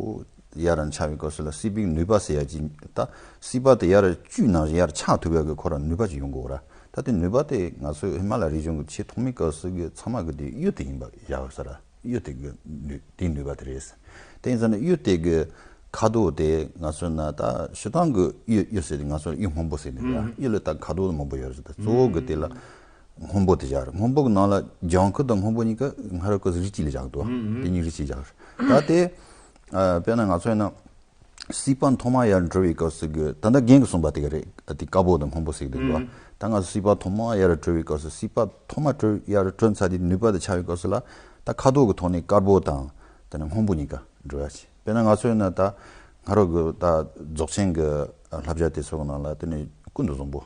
ཡར་འཆར་བའི་སྐབས་སུ་ལ་སྲིད་པའི་ནུས་པ་ཟེར་ཡ་ཅིག་ད་སྲིད་པ་དེ་ཡར་བཅུག་ནང་བཞིན་ཡར་འཆར་ཐུབ་ཡ་གི་ཁོ་རང་ནུས་པ་ཅིག་ཡོང་དགོས་ར། ད་དེ་ནུས་པ་དེ་ང་ཚོའི་ཧི་མ་ལ་རི་གཞུང་གི་ཆེས་ཐོག་མའི་སྐབས་སུ་གི་ཚང་མ་གི་དེ་གཡུ་དེ་ཡིན་པ་ཡག་ས་ར། གཡུ་དེ་གི་ནུས་དེའི་ནུས་པ་དེ་རེད། དེ་ཡིན་ཙང་ནི་གཡུ་དེ་གི་ཁ་དོག་དེ་ང་ཚོ་ན་ད་སྤྱིར་བཏང་གི་གཡུ་གཡུ་ཟེར་དེ་ང་ཚོ་གཡུ་སྔོན་པོ་ཟེར་ནི་རེད། གཡུ་ལ་ད་ཁ་དོག་མང་པོ་ཡོད་རེད། ད་གཙོ་བོ་གི་དེ་ལ་སྔོན་པོ་དེ་བཞག་རེད། སྔོན་པོ་གི་ནང་ལ་ལྗང་ཁུ་དང་སྔོན་པོ་གཉིས་ཀ་སྔ་རོལ་སྐབས་སུ་རིགས་གཅིག་ལ་བཞག་འདུག་དེ་གཉིས་རིགས་གཅིག་བཞག་རེད། ད་དེ་ཨ། དཔེར་ན་ང་ཚོ་ཡིན་ན་སྲིད་པ་ཐོག་མ་ཡར་གྲོལ་བའི་སྐབས་སུ་གི་ད་ལྟ་རྒན་གྱིས་གསུངས་པ་དེ་ག་རེད། དེ་དཀར་པོ་དང་སྔོན་པོ་ཟེར་གི་འདུག་བ། ད་ང་ཚོ་སྲིད་པ་ཐོག་མ་ཡར་གྲོལ་བའི་སྐབས་སུ་སྲིད་པ་ཐོག་མ་གྲོལ་ཡར་གྲོལ་ཚར་དེ་ནུས་པ་དེ་ཆགས་པའི་སྐབས་སུ་ལ་ད་ཁ་དོག་གི་ཐོག་ནས་དཀར་པོ་དང་དེ་ནས་སྔོན་པོ་གཉིས་ཀ་འགྲོ་ཡ་ཆེ། དཔེར་ན་ང་ཚོ་ཡིན་ན་ད་སྔ་རོལ་གི་ད་རྫོགས་ཆེན་གི་བསླབ་བྱ་དེ་ཚོ་གི་ནང་ལ་དེ་ནས་ཀུན་ཏུ་བཟང་པོ།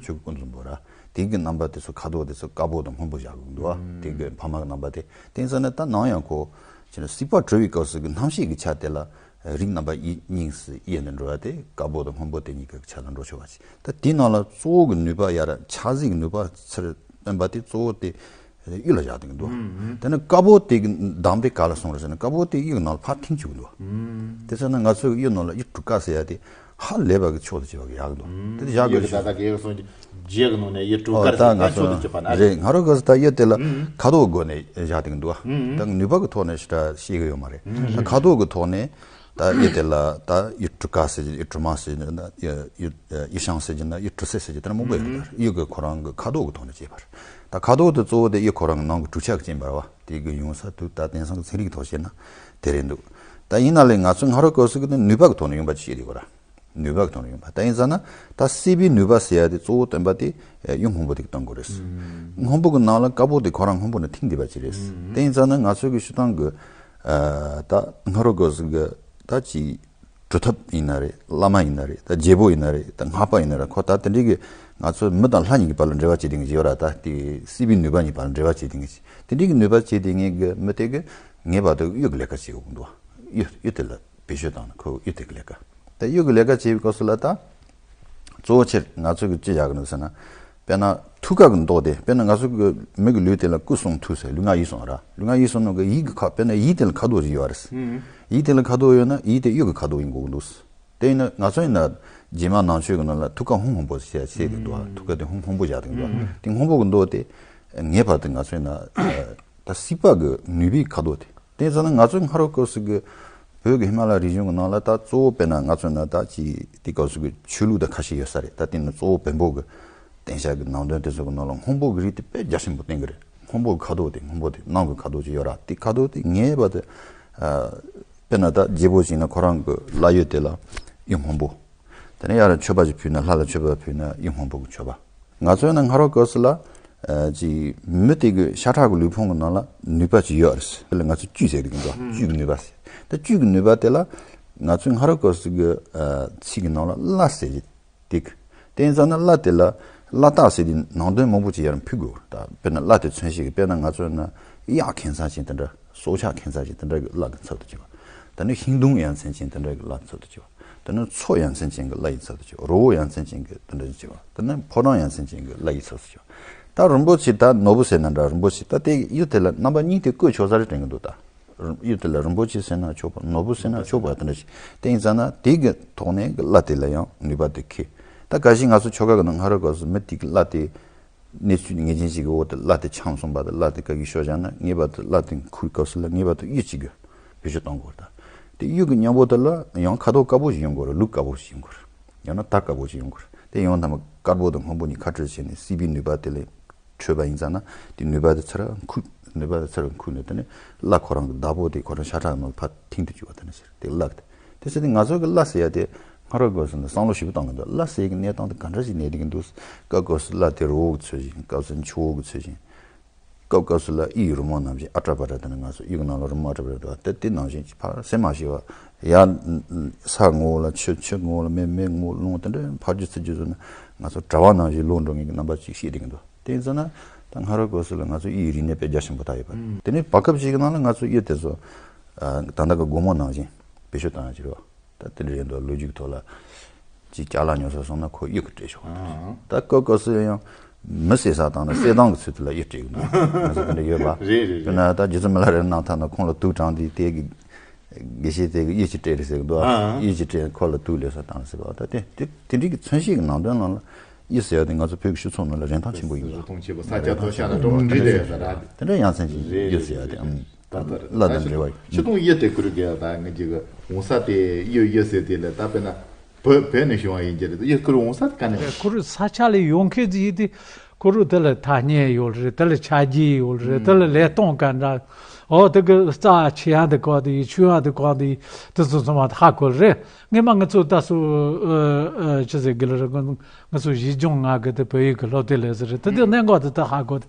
ཆོས་ཀུན་ཏུ་བཟང་པོ་ར། དེ་གི་རྣམ་པ་དེ་ཚོ་ཁ་དོག་དེ་ཚོ་དཀར་པོ་དང་སྔོན་པོ་བཞག་གི་འདུག་བ། དེ་གི་ཕ་མ་གི་རྣམ་པ་དེ། དེ་ཡིན་ཙང་ནི་ད་ནམ་ཡང་ཁོ་ཅི་ནས་སྲིད་པ་གྲོལ་བའི་སྐབས་སུ་གི་རྣམ་ཤེས་ཀྱི་ཆ་དེ་ལ་རིགས་རྣམ་པ་དབྱེ་གཉིས་སུ་དབྱེ་ནས་འགྲོ་བ་དེ་དཀར་པོ་དང་སྔོན་པོ་དེ་གཉིས་ཀྱི་ཆ་ལ་འགྲོ་ཆོག་པ་ཅིག་ད་དེའི་ནང་ལ་གཙོ་བོ་གི་ནུས་པ་ཡར་ཆགས་སྲིད་ཀྱི་ནུས་པ་ཚུར་བཏོན་པ་དེ་གཙོ་བོ་དེ་གཡུ་ལ་བཞག་བསྡད་ཀྱི་འདུག་དེ་ནི་དཀར་པོ་དེ་གི་གདམས་དེ་ག་ལ་སོང་རེད་ཟེར་ན། དཀར་པོ་དེ་གཡུ་གི་ནང་ལ་ཕར་འཐེན་བཅུག་གི་འདུག་དེ་ཟེར་ན་ང་ཚོའི་གཡུ་ནང་ལ་གཡུ་གྲུ་དཀར་ཟེར་ཡ་དེ་ཧ་ལས་པ་གི་མཆོག་ཏུ་གྱུར་པ་གི་ཡག་འདུག་དེ་དེ་བཞག་ཡོད་དགོས་གི། ད་ལྟ་གི་ཡོད་སོང་རྗེས་གི་ནང་ནས་ཡུལ་གྲུ་ཨོ་དཀར་ད་ཟེར་ང་ཚོ་མཆོག་ཏུ་གྱུར་པ་ན་རེད། རེད། ང་རང་གི་ད་ཡུལ་དེ་ལ་ཁ་དོག་སྒོ་ནས་བཞག་དེ་འདུག་ད་ནུས་པ་གི་ཐོག་ནས་ཞེ་དྲག་ཤེས་གི་ཡོད་མ་རེད། ད་ཁ་དོག་གི་ཐོག་ནས་ད་ཡུལ་དེ་ལ་ད་ཡུལ་གྲུ་དཀར་ཟེར་གྱི་ཡུལ་གྲུ་མ་ཟེར་གྱི་ན་ཡུལ་ཡུལ་ཤང་ཟེར་གྱི་ན་ཡུལ་གྲུ་སེ་ཟེར་གྱི་དེ་ན་མང་པོ་ཡོད་རེད། ད་ཡུལ་གི་ཁོ་རང་གི་ཁ་དོག་གི་ཐོག་ནས་བྱས་པ་རེད། ད་ཁ་དོག་དེ་གཙོ་བོ་དེ་ཡུལ་ཁོ་རང་གི་ནང་གི་གྲུ་ཆ་གི་རྐྱེན་པ་རེད་བ། དེ་གི་ཡོང་ས་དུས་ད་དེང་སང་གི་ཚན་རིག་གི་ཐོག་བཤད་ན་དེ་རེད་འདུག་ད་ཡིན་ན་ལས་ང་ཚོ་སྔ་རོལ་སྐབས་སུ་གི་ནི་ནུས་པ་གི་ཐོག་ནས་ཡོང་པ་ཅིག་བཤད་དེ་གོ་ར། ནུས་པ་གི་ཐོག་ནས་ཡོང་པ། ད་ཡིན་ཙང་ན་ད་སྲིད་པའི་ནུས་པ་ཟེར་ཡ་དེ་གཙོ་བོ་བཏོན་པ་དེ་གཡུ་སྔོན་པོ་དེ་གི་བཏོན་དགོས་རེད། སྔོན་པོ་གི་ནང་ལ་དཀར་པོ་དེ་ཁོ་རང་སྔོན་པོ་ནས་ཐིང་བསྡད་པ་ཅིག་རེད། དེ་ཡིན་ཙང་ན་ང་ཚོ་གི་སྤྱིར་བཏང་གི་ད་སྔ་རོལ་སྐབས་སུ་གི་ད་ཅིག་སྒྲུབ་ཐབས་ཡིན་ན་རེད། བླ་མ་ཡིན་ན་རེད། ད་རྒྱལ་པོ་ཡིན་ན་རེད། ད་སྔགས་པ་ཡིན་ན་རེད། ཁོ་ད་དེ་འདྲའི་གི་ང་ཚོ་མི་དང་ལྷ་གཉིས་ཀྱི་བར་ལ་འབྲེལ་བ་བྱེད་དེ་ངེས་ཡོད་ར། ད་དེ་སྲིད་པའི་ནུས་པ་གཉིས་བར་ལ་འབྲེལ་བ་བྱེད་དེ་ངེས། དེ་འདྲའི་གི་ནུས་པ་བྱེད་དེ་ངེས་གི་མི་དེ་གི་ངེས་པར་དུ་གཡུལ་གྱི་ལས་ཀ་བྱེད་དགོས་འདུག་གཡུལ་གཡུལ་དེ་ལ་བེད་སྤྱོད་བཏང་ན་ཁོ་གཡུལ་དེ་གི་ལས་ཀ། ད་གཡུལ་གྱི་ལས་ཀ་བྱེད་པའི་སྐབས་སུ་ལ་ད་གཙོ་བོ་ཆེར་ང་ཚོ་གི་ཅི་བྱ་གི་འདུག་ཟེར་ན། དཔེར་ན་ཐུགས་ཀ་གི་མདོག་དེ། དཔེར་ན་ང་ཚོ་གི་མི་གི་ལུས་དེ་ལ་སྐུ་གསུང་ཐུགས་ཟེར། ལུས་ངག་ཡིད་གསུམ་ར། ལུས་ངག་ཡིད་གསུམ་ནང་གི་ཡིད་ཀྱི་ཁ། དཔེར་ན་ཡིད་དེ་ལ་ཁ་དོག་ཅིག་ཡོད་རེད། ཡིད་དེ་ལ་ཁ་དོག་ཡོད་ན་ཡིད་དེ་གཡུལ་གྱི་ཁ་དོག་ཡིན་དགོས་ཀྱི་འདུག་དེ་ཡིན་ན་ང་ཚོ་ཡིན་ན་རྗེས་མ་ནང་ཆོས་ཀྱི་ནང་ལ་ཐུགས་ཀ་ཧཱུྃ་ཧཱུྃ་པོ་ཟེར་བྱས་ཀྱི་འདུག་ཐུགས་ཀ་དེ་ཧཱུྃ་ཧཱུྃ་པོ་བཞག་གི་འདུག་དེ་ཧཱུྃ་པོ་གི་མདོག་དེ་ངེས་པར་དུ་ང་ཚོ་ཡིན་ན་ད་སྲིད་པ་གི་ནུས་པའི་ཁ་དོག་དེ། དེ་ཙམ་ན་ང་ཚོའི་སྔ་རབས་སྐབས་སུ་གི་བོད་ཀྱི་ཧི་མ་ལ་རི་ལྗོངས་ཀྱི་ནང་ལ་ད་གཙོ་བོ་དཔེར་ན་ང་ཚོ་ན་ད་ཅིག་དེ་སྐབས་སུ་གི་ཆོས་ལུགས་ད་ཁ་ཤས་ཡོད་ས་རེད། ད་དེ་ནི་གཙོ་བོ་བོན་པོ་གི་བསྟེན་བྱ་གི་ནང་དོན་དེ་ཚོ་གི་ནང་ལ་སྔོན་པོ་གི་རིགས་དེ་དཔེ་རྒྱ་ཆེན་པོ་བསྟེན་གི་རེད། སྔོན་པོ་གི་ཁ་དོག་དེ། སྔོན་པོ་དེ་ནང་གི་ཁ་དོག་ཅིག་ཡོད་ར། དེ་ཁ་དོག་དེ་ངེས་པར་དུ་ཨ་དཔེར་ན་ད་རྒྱལ་པོ་ཞིག་ན་ཁོ་རང་གི་ལྷ་ཡུལ་དེ་ལ་གཡུ་སྔོན་པོ། དེ་ནས་ཡར་མཆོད་པ་ཞིག་ཕུལ་ན་ལྷ་ལ་མཆོད་པ་ཕུལ་ན་གཡུ་སྔོན་པོ་གི་མཆོད་པ། ང་ཚོ་ཡང་ན་སྔ་རབས་སྐབས་སུ་ལ་ཨ་ཅིག་མི་དེ་གི་ཤ་ཁྲག་གི་ལུས་ཕུང་གི་ནང་ལ་ནུས་པ་ཅིག་ཡོད་རེད། དེ་ལ་ང་ཚོས་བཅུད་ཟེར་གི་འདུག་བཅུད་ཀྱི་ནུས་པ་ཟེར། ད་བཅུད་ཀྱི་ནུས་པ་དེ་ལ་ང་ཚོའི་སྔ་རབས་སྐབས་སུ་གི་ཨ་ཚིག་གི་ནང་ལ་བླ་ཟེར་གི་དེ་གི། དེ་ཡིན་ཙང་ན་བླ་དེ་ལ་བླ་རྟགས་ཟེར་དེ་ནང་དོན་མང་པོ་ཅིག་ཡར་ཕུལ་དགོས། ད་དཔེར་ན་བླ་དེ་མཚོན་བྱེད་ཀྱི་དཔེར་ན་ང་ཚོ་ན་གཡག་ཁྱད་མཚར་ཅན་དེ་འདྲ། སྲོག་ཆགས་ཁྱད་མཚར་ཅན་དེ་འདྲ་གི་བླ་གི་ཚབ་ཏུ་བྱེད་པ། ད་ནི་ཤིང་སྡོང་ཡ་མཚན་ཅན་དེ་འདྲ་གི་བླ་གི་ཚབ་ཏུ་བྱེད་པ། ད་ནི་མཚོ་ཡ་མཚན་ཅན་གི་བླ་ཡི་ཚབ་ཏུ་བྱེད་པ། རི་བོ་ཡ་མཚན་ཅན་གི་དེ་འདྲ་བྱེད་པ། ད་ནི་ཕོ་བྲང་ཡ་མཚན་ཅན་གི་བླ་ཡི་ཚབ་ཏུ་བྱེད་པ། ད་རིན་པོ་ཆེ་ད་ནོར་བུ་ཟེར་ན་འདྲ། རིན་པོ་ཆེ་ད་དེ་གཡུ་དེ་ལ་རྣམ་པ་གཉིས་དེ་བཀོད་ཆོག་ས་རེད་དྲན་གི་འདུག་ད་གཡུ་དེ་ལ་རིན་པོ་ཆེ་ཟེར་ན་ཆོག་པ། ནོར་བུ་ཟེར་ན་ཆོག་པ་དེ་འདྲ་ཞིག་དེ་ཡིན་ཙང་ན་དེ་གི་ཐོག་ནས་གི་བླ་དེ་ལ་ཡང་ནུས་པ་དེ་ཁེལ། ད་ག་ཞིག་ང་ཚོ་ཆོ་ག་གི་ནང་སྔ་རབས་སྐབས་སུ་མི་དེ་གི་བླ་དེ་གནས་ཚུལ་ངེས་ཅན་ཞིག་གི་འོག་ཏུ་བླ་དེ་འཆམ་སོང་པ་དང་བླ་དེ་ག་གི་ཤོ་བཞག་ན་ངེས་པར་དུ་བླ་དེ་འཁུར་སྐབས་སུ་ལ་ངེས་པར་དུ་གཡུ་གཅིག་གི་བེད་སྤྱོད་གཏོང་དགོས། ད་དེ་གཡུ་གི་མཉམ་པོ་དེ་ལ་ཡང་ཁ་དོག་དཀར་པོ་ཞིག་ཡོང་དགོས་རེད། ལུག་དཀར་པོ་ཞིག་ཡོང་དགོས་རེད། ཡང་ན་དར་དཀར་པོ་ཞིག་ཡོང་དགོས་རེད། དེ་ཡང་ཐ་མ་དཀར་པོ་དང་སྔོན་པོ་གཉིས་ཁ་བྲལ་བྱས་ནས་སྲིད་པའི་ནུས་པ་དེ་ལས་འཕྲོས་པ་ཡིན་ཙང་ན་དེ་ནུས་པ་དེ་ཚུར་འཁུར། ནུས་པ་དེ་ཚུར་འཁུར་ནས་དེ་ནས་བླ་ཁོ་རང་གི་བདག་པོ་དེ་ཁོ་རང་ཤ་ཁྲག་ནང་ཕར་འཐིང་དུ་བཅུག་པ་དེ་ནས་ཟེར་དེ་བླ་གི་དེ། དེ་ཟེར་ཏེ་ང་ཚོ་གི་བླ་ཟེར་ཡ་དེ་སྔ་རབས་སྐབས་སུ་ནི་བསམ་བློ་ཞིབ་པོ་བཏང་གི་འདུག་བླ་ཟེར་གི་གནས་སྟངས་དེ་ག་འདྲ་ཞིག་གནས་བསྡད་ཀྱི་འདུག་སྐབས་སྐབས་སུ་བླ་དེ་རི་བོ་གི་ཚུལ་བཞིན། སྐབས་སུ་མཆུ་བོ་གི་ཚུལ་བཞིན། སྐབས་སྐབས་སུ་ལ་གཡུའི་རི་མོ་ནང་བཞིན་ཨ་ཏྲ་པ་ཏྲ་དེ་ནི་ང་ཚོ་གཡུ་གི་ནང་ལ་རི་མོ་ཨ་ཏྲ་པ་ཏྲ་འདུག་དེ་དེ་ནང་བཞིན་ཕར་སེམས་མ་ཤེས་པ་ཡར་ས་ངོ་བོ་ལ་ཆུ། ཆུ་ངོ་བོ་ལ་མེ། མེ་ངོ་བོ་རླུང་། དེ་འདྲ་ཕར་རྒྱུ་ཚུར་རྒྱུ་བཟོས་ན་ང་ཚོ་གྲྭ་པ་ནང་བཞིན་ལོག་འགྲོ་མཁན་གྱི་རྣམ་པ་ཅིག་ཤེས་བསྡད་ཀྱི་འདུག་དེ་ཡིན་ཙང་ན་ད་སྔ་རབས་སྐབས་སུ་ལ་ང་ཚོ་གཡུའི་རིག་གནས་དཔེ་རྒྱ་ཆེན་པོ་ད་ཡོད་པ་རེད། དེ་ནས་བར་སྐབས་ཤིག་གི་ནང་ལ་ང་ཚོ་གཡུ་དེ་ཚོ་ཨ་ད་ལྟ་གི་སྒོར་མོ་ནང་བཞིན་བེད་སྤྱོད་བཏང་ཡ་ཅིག་རེད་པ། ད་དེ་འདྲ་ཡིན་དུས་ལོ་རྒྱུས་ཐོག་ལ་ཅིག་ཅ་ལག་ཉོ་ས་སོང་ན་ཁོ་གཡུ་གིས་སྤྲད་ཆོག་པ་དེ་རེད། ད་སྐབས་སྐབས་སུ་ཡང་མི་བསད་ས་དང་ན་བསད་སྟངས་ཀྱི་ཚུལ་དུ་ལ་གཡུ་སྤྲད་གི་འདུག་ང་ཚོ་དེ་འདྲ་ཡོད་པ། རེད་རེད། དཔེར་ན་ད་རྗེ་བཙུན་མི་ལ་རས་གནང་ཐ་ན་ཁོང་ལ་དུག་དྲངས་དུས་དེ་གི་དགེ་བཤེས་དེ་གི་གཡུ་ཅིག་སྤྲད་རེད་ཟེར་གི་འདུག་ཨ། གཡུ་ཅིག་སྤྲད་ཁོ་ལ་དུག་ལོག་ས་བཏང་ཟེར་བ། ད་དེ་དེ་དེ་འདྲའི་གི་མཚོན་བྱེད་ཀྱི་ནང་དོན་ནང་ལ་གཡུ་ཟེར་བ་དེ་ང་ཚོ་བོད་ཀྱི་སྤྱི་ཚོགས་ནང་ལ་རིན་ཐང་ཆེན་པོ་ཡིན་པ། རིན་ཐང་ཆེན་པོ་ས་ཆ་ཐོག་ཤ་དང་གྲོགས་མི་འདྲ་ཟེར་བ་ར། དེ་འདྲ་ཡ་མཚན་ཅན་གྱི་གཡུ་ཟེར་བ་དེ། ཨང་། ད་ལྟ་བླ་དང་འབྲེལ་བ་ཡོད། ཆུ་དུང་གཡུ་དེ་ཁུར་གི་ད་ངེད་ཀྱི་འོང་ས་དེ་གཡུ་གཡུ་ཟེར་དེ་ལས་ད་དཔེར་ན་བོད་བོད་ནས་བྱུང་བ་ཡིན་གྱི་རེད། གཡུ་ཁུར་འོང་ས་དེ་ག་ནས། ཁུར་ས་ཆ་ལས་ཡོང་མཁན་ཟིག་ཡིན་དུས་ཁུར་དེ་ལ་ཐ་སྙད་ཡོད་རེད། དེ་ལ་ཆ་རྒྱུས་ཡོད་རེད། དེ་ལ་ལས་སྟངས་ག་འདྲ། འོ་དེ་གི་རྩ་ཆེ་ཡང་དེ་ག་དེ་ཡིན། ཆུང་ཡང་དེ་ག་དེ་ཡིན། དེ་ཚོ་ཚང་མ་ཧ་གོ་རེད། སྔོན་མ་ང་ཚོ་ད་སུ་ཨ་ཨ་ཅི་ཟེར་གི་ལ་རེད། ང་ཚོ་གཞིས་ལྗོངས་ང་གི་དེ་བོད་ཡིག་གི་སློབ་དེབ་ལས་ཟེར་རེད། དེ་དེ་གནད་འགག་དེ་ད་ཧ་གོ།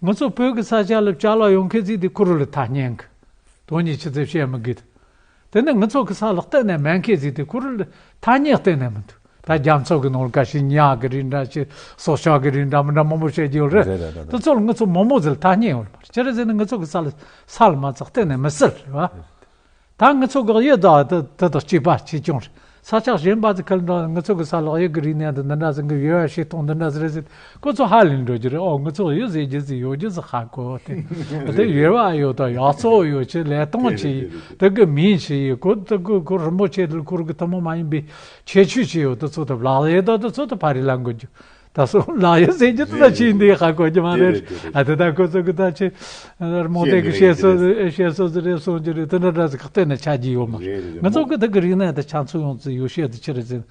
ང་ཚོ་བོད་ཀྱི་ས་ཆ་ལ་ཅ་ལག་ཡོང་མཁན་ཟིག་དེ་ཁོ་རང་ལ་ཐ་སྙད་གི། དོན་གཉིས་ཆུ་ཚོད་བཤད་མི་དགོས། དེ་ནས་ང་ཚོ་གི་ས་ལ་གཏན་ནས་མེད་མཁན་ཟིག་དེ་ཁོ་རང་ལ་ཐ་སྙད་གཏན་ནས་མི་འདུག་ད་རྒྱ་མཚོ་གི་ནང་ལ་ག་ཤེད་ཉ་གི་རིགས་འདྲ་ཅིག་སྲོག་ཆགས་གི་རིགས་འདྲ་མི་འདྲ་མང་པོ་བཤད་ཀྱི་ཡོད་རེད། རེད་རེད་རེད། དེ་ཚོ་ལ་ང་ཚོ་མང་མོ་ཟིག་ལ་ཐ་སྙད་ཡོད་མ་རེད། ཅི་རེད་ཟེར་ན་ང་ཚོ་གི་ས་ལ་ས་ལ་མ་ཚད་གཏན་ནས་མི་སྲིད་རེད་བ། ད་ང་ཚོ་གི་གཡུ་དང་དེ་དེ་དང་གཅིག་པ་གཅིག་རྐྱང་རེད། ས་ཆ་གཞན་པ་ཚོ་ཁ་ལ་འགྲོ་ང་ཚོ་གི་ས་ལ་གཡུ་གི་རིག་གནས་དང་འདི་འདྲ་ཟེར་གི་ཡོད་པ་ཤེས་སྟངས་འདི་འདྲ་ཟེར་རེད་ཟེར། ཁོ་ཚོ་ཧ་ལས་འགྲོ་རྒྱུ་རེད། ཨོ་ང་ཚོ་གཡུ་ཟེར་རྒྱུ་ཟིག་ཡོད་རྒྱུ་ཟིག་ཧ་གོ་དེ། དེ་ཡོད་པ་ཡོད་དང་ཡག་བཙོག་ཡོད་ཆེ་ལས་སྟངས་ཆེ་ཡིན། དེ་གི་མིང་ཆེ་ཡིན། ཁོ་དེ་གི་ཁོ་རིན་པོ་ཆེ་དེ་ཁོ་རང་གི་ཐུན་མོང་མ་ཡིན་པའི་ཁྱད་ཆོས་ཆེ་ཡོད། དེ་ཚོ་དེ་ལག་ཡོད་དང་དེ་ཚོ་དེ་ཕ་རི་ལ་འགོད་རྒྱུ། ད་སོ་ལག་ཡོད་ཟེར་རྒྱུ་དེ་ད་ཆེས་འདི་ཧ་གོ་རྒྱུ་མ་རེད། ཨ་དེ་ད་ཁོ་ཚོ་གི་ད་ཆེ་རྨོངས་དད་གི་བཤད་སྲོལ་བཤད་སྲོལ་ཟིག་རེད་གསུང་རྒྱུ་རེད། དེ་འདྲ་འདྲ་ཟིག་ཁག་གཏན་ནས་ཆགས་ཀྱི་ཡོད་མ་རེད། ང་ཚོ་གི་དེ་གི་རིག་གནས་དེ་ཆ་ཚང་ཡོང་ཚུལ་ཡོད་བཤད་དེ་ཆི་རེད་ཟེར།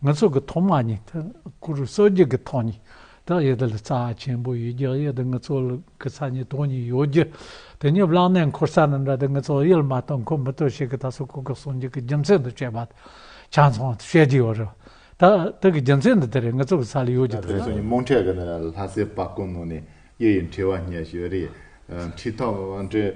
ང་ཚོ་གི་ཐོག་མ་ཉིད་དེ་གུ་རུ་གསོལ་རྒྱུ་གི་ཐོག་ཉིད་དེ་གཡུ་དེ་ལ་རྩ་ཆེན་པོ་ཡོད་རྒྱུ། གཡུ་དེ་ང་ཚོ་གི་ས་ཉིད་དོན་གཉིས་ཡོད་རྒྱུ། དེ་ཉིད་བླ་ནས་འཁོར་ས་ནི་འདྲ། དེ་ང་ཚོ་གཡུ་ལ་མ་གཏོགས་འཁོར་མི་ཐུབ་ཞིག་གི་ད་སོ་ཁོ་གི་གསུང་རྒྱུ་གི་རྒྱུ་མཚན་དུ་བྱས་པ་ཆ་ཚང་བཤད་ཀྱི་ཡོད་རེད། ད་དེ་གི་རྒྱུ་མཚན་འདི་དེ་རེད། ང་ཚོ་གི་ས་ལ་ཡོད་རྒྱུ་དེ་རེད། རྨོངས་དད་གི་ནི་ལྷ་སའི་པར་སྐོར་ནང་ནས་གཡུ་ཡི་འཕྲེང་བ་སྙེད་ཞུ་རེད། ཨ་འཕྲེང་ཐག་འཕྲེང་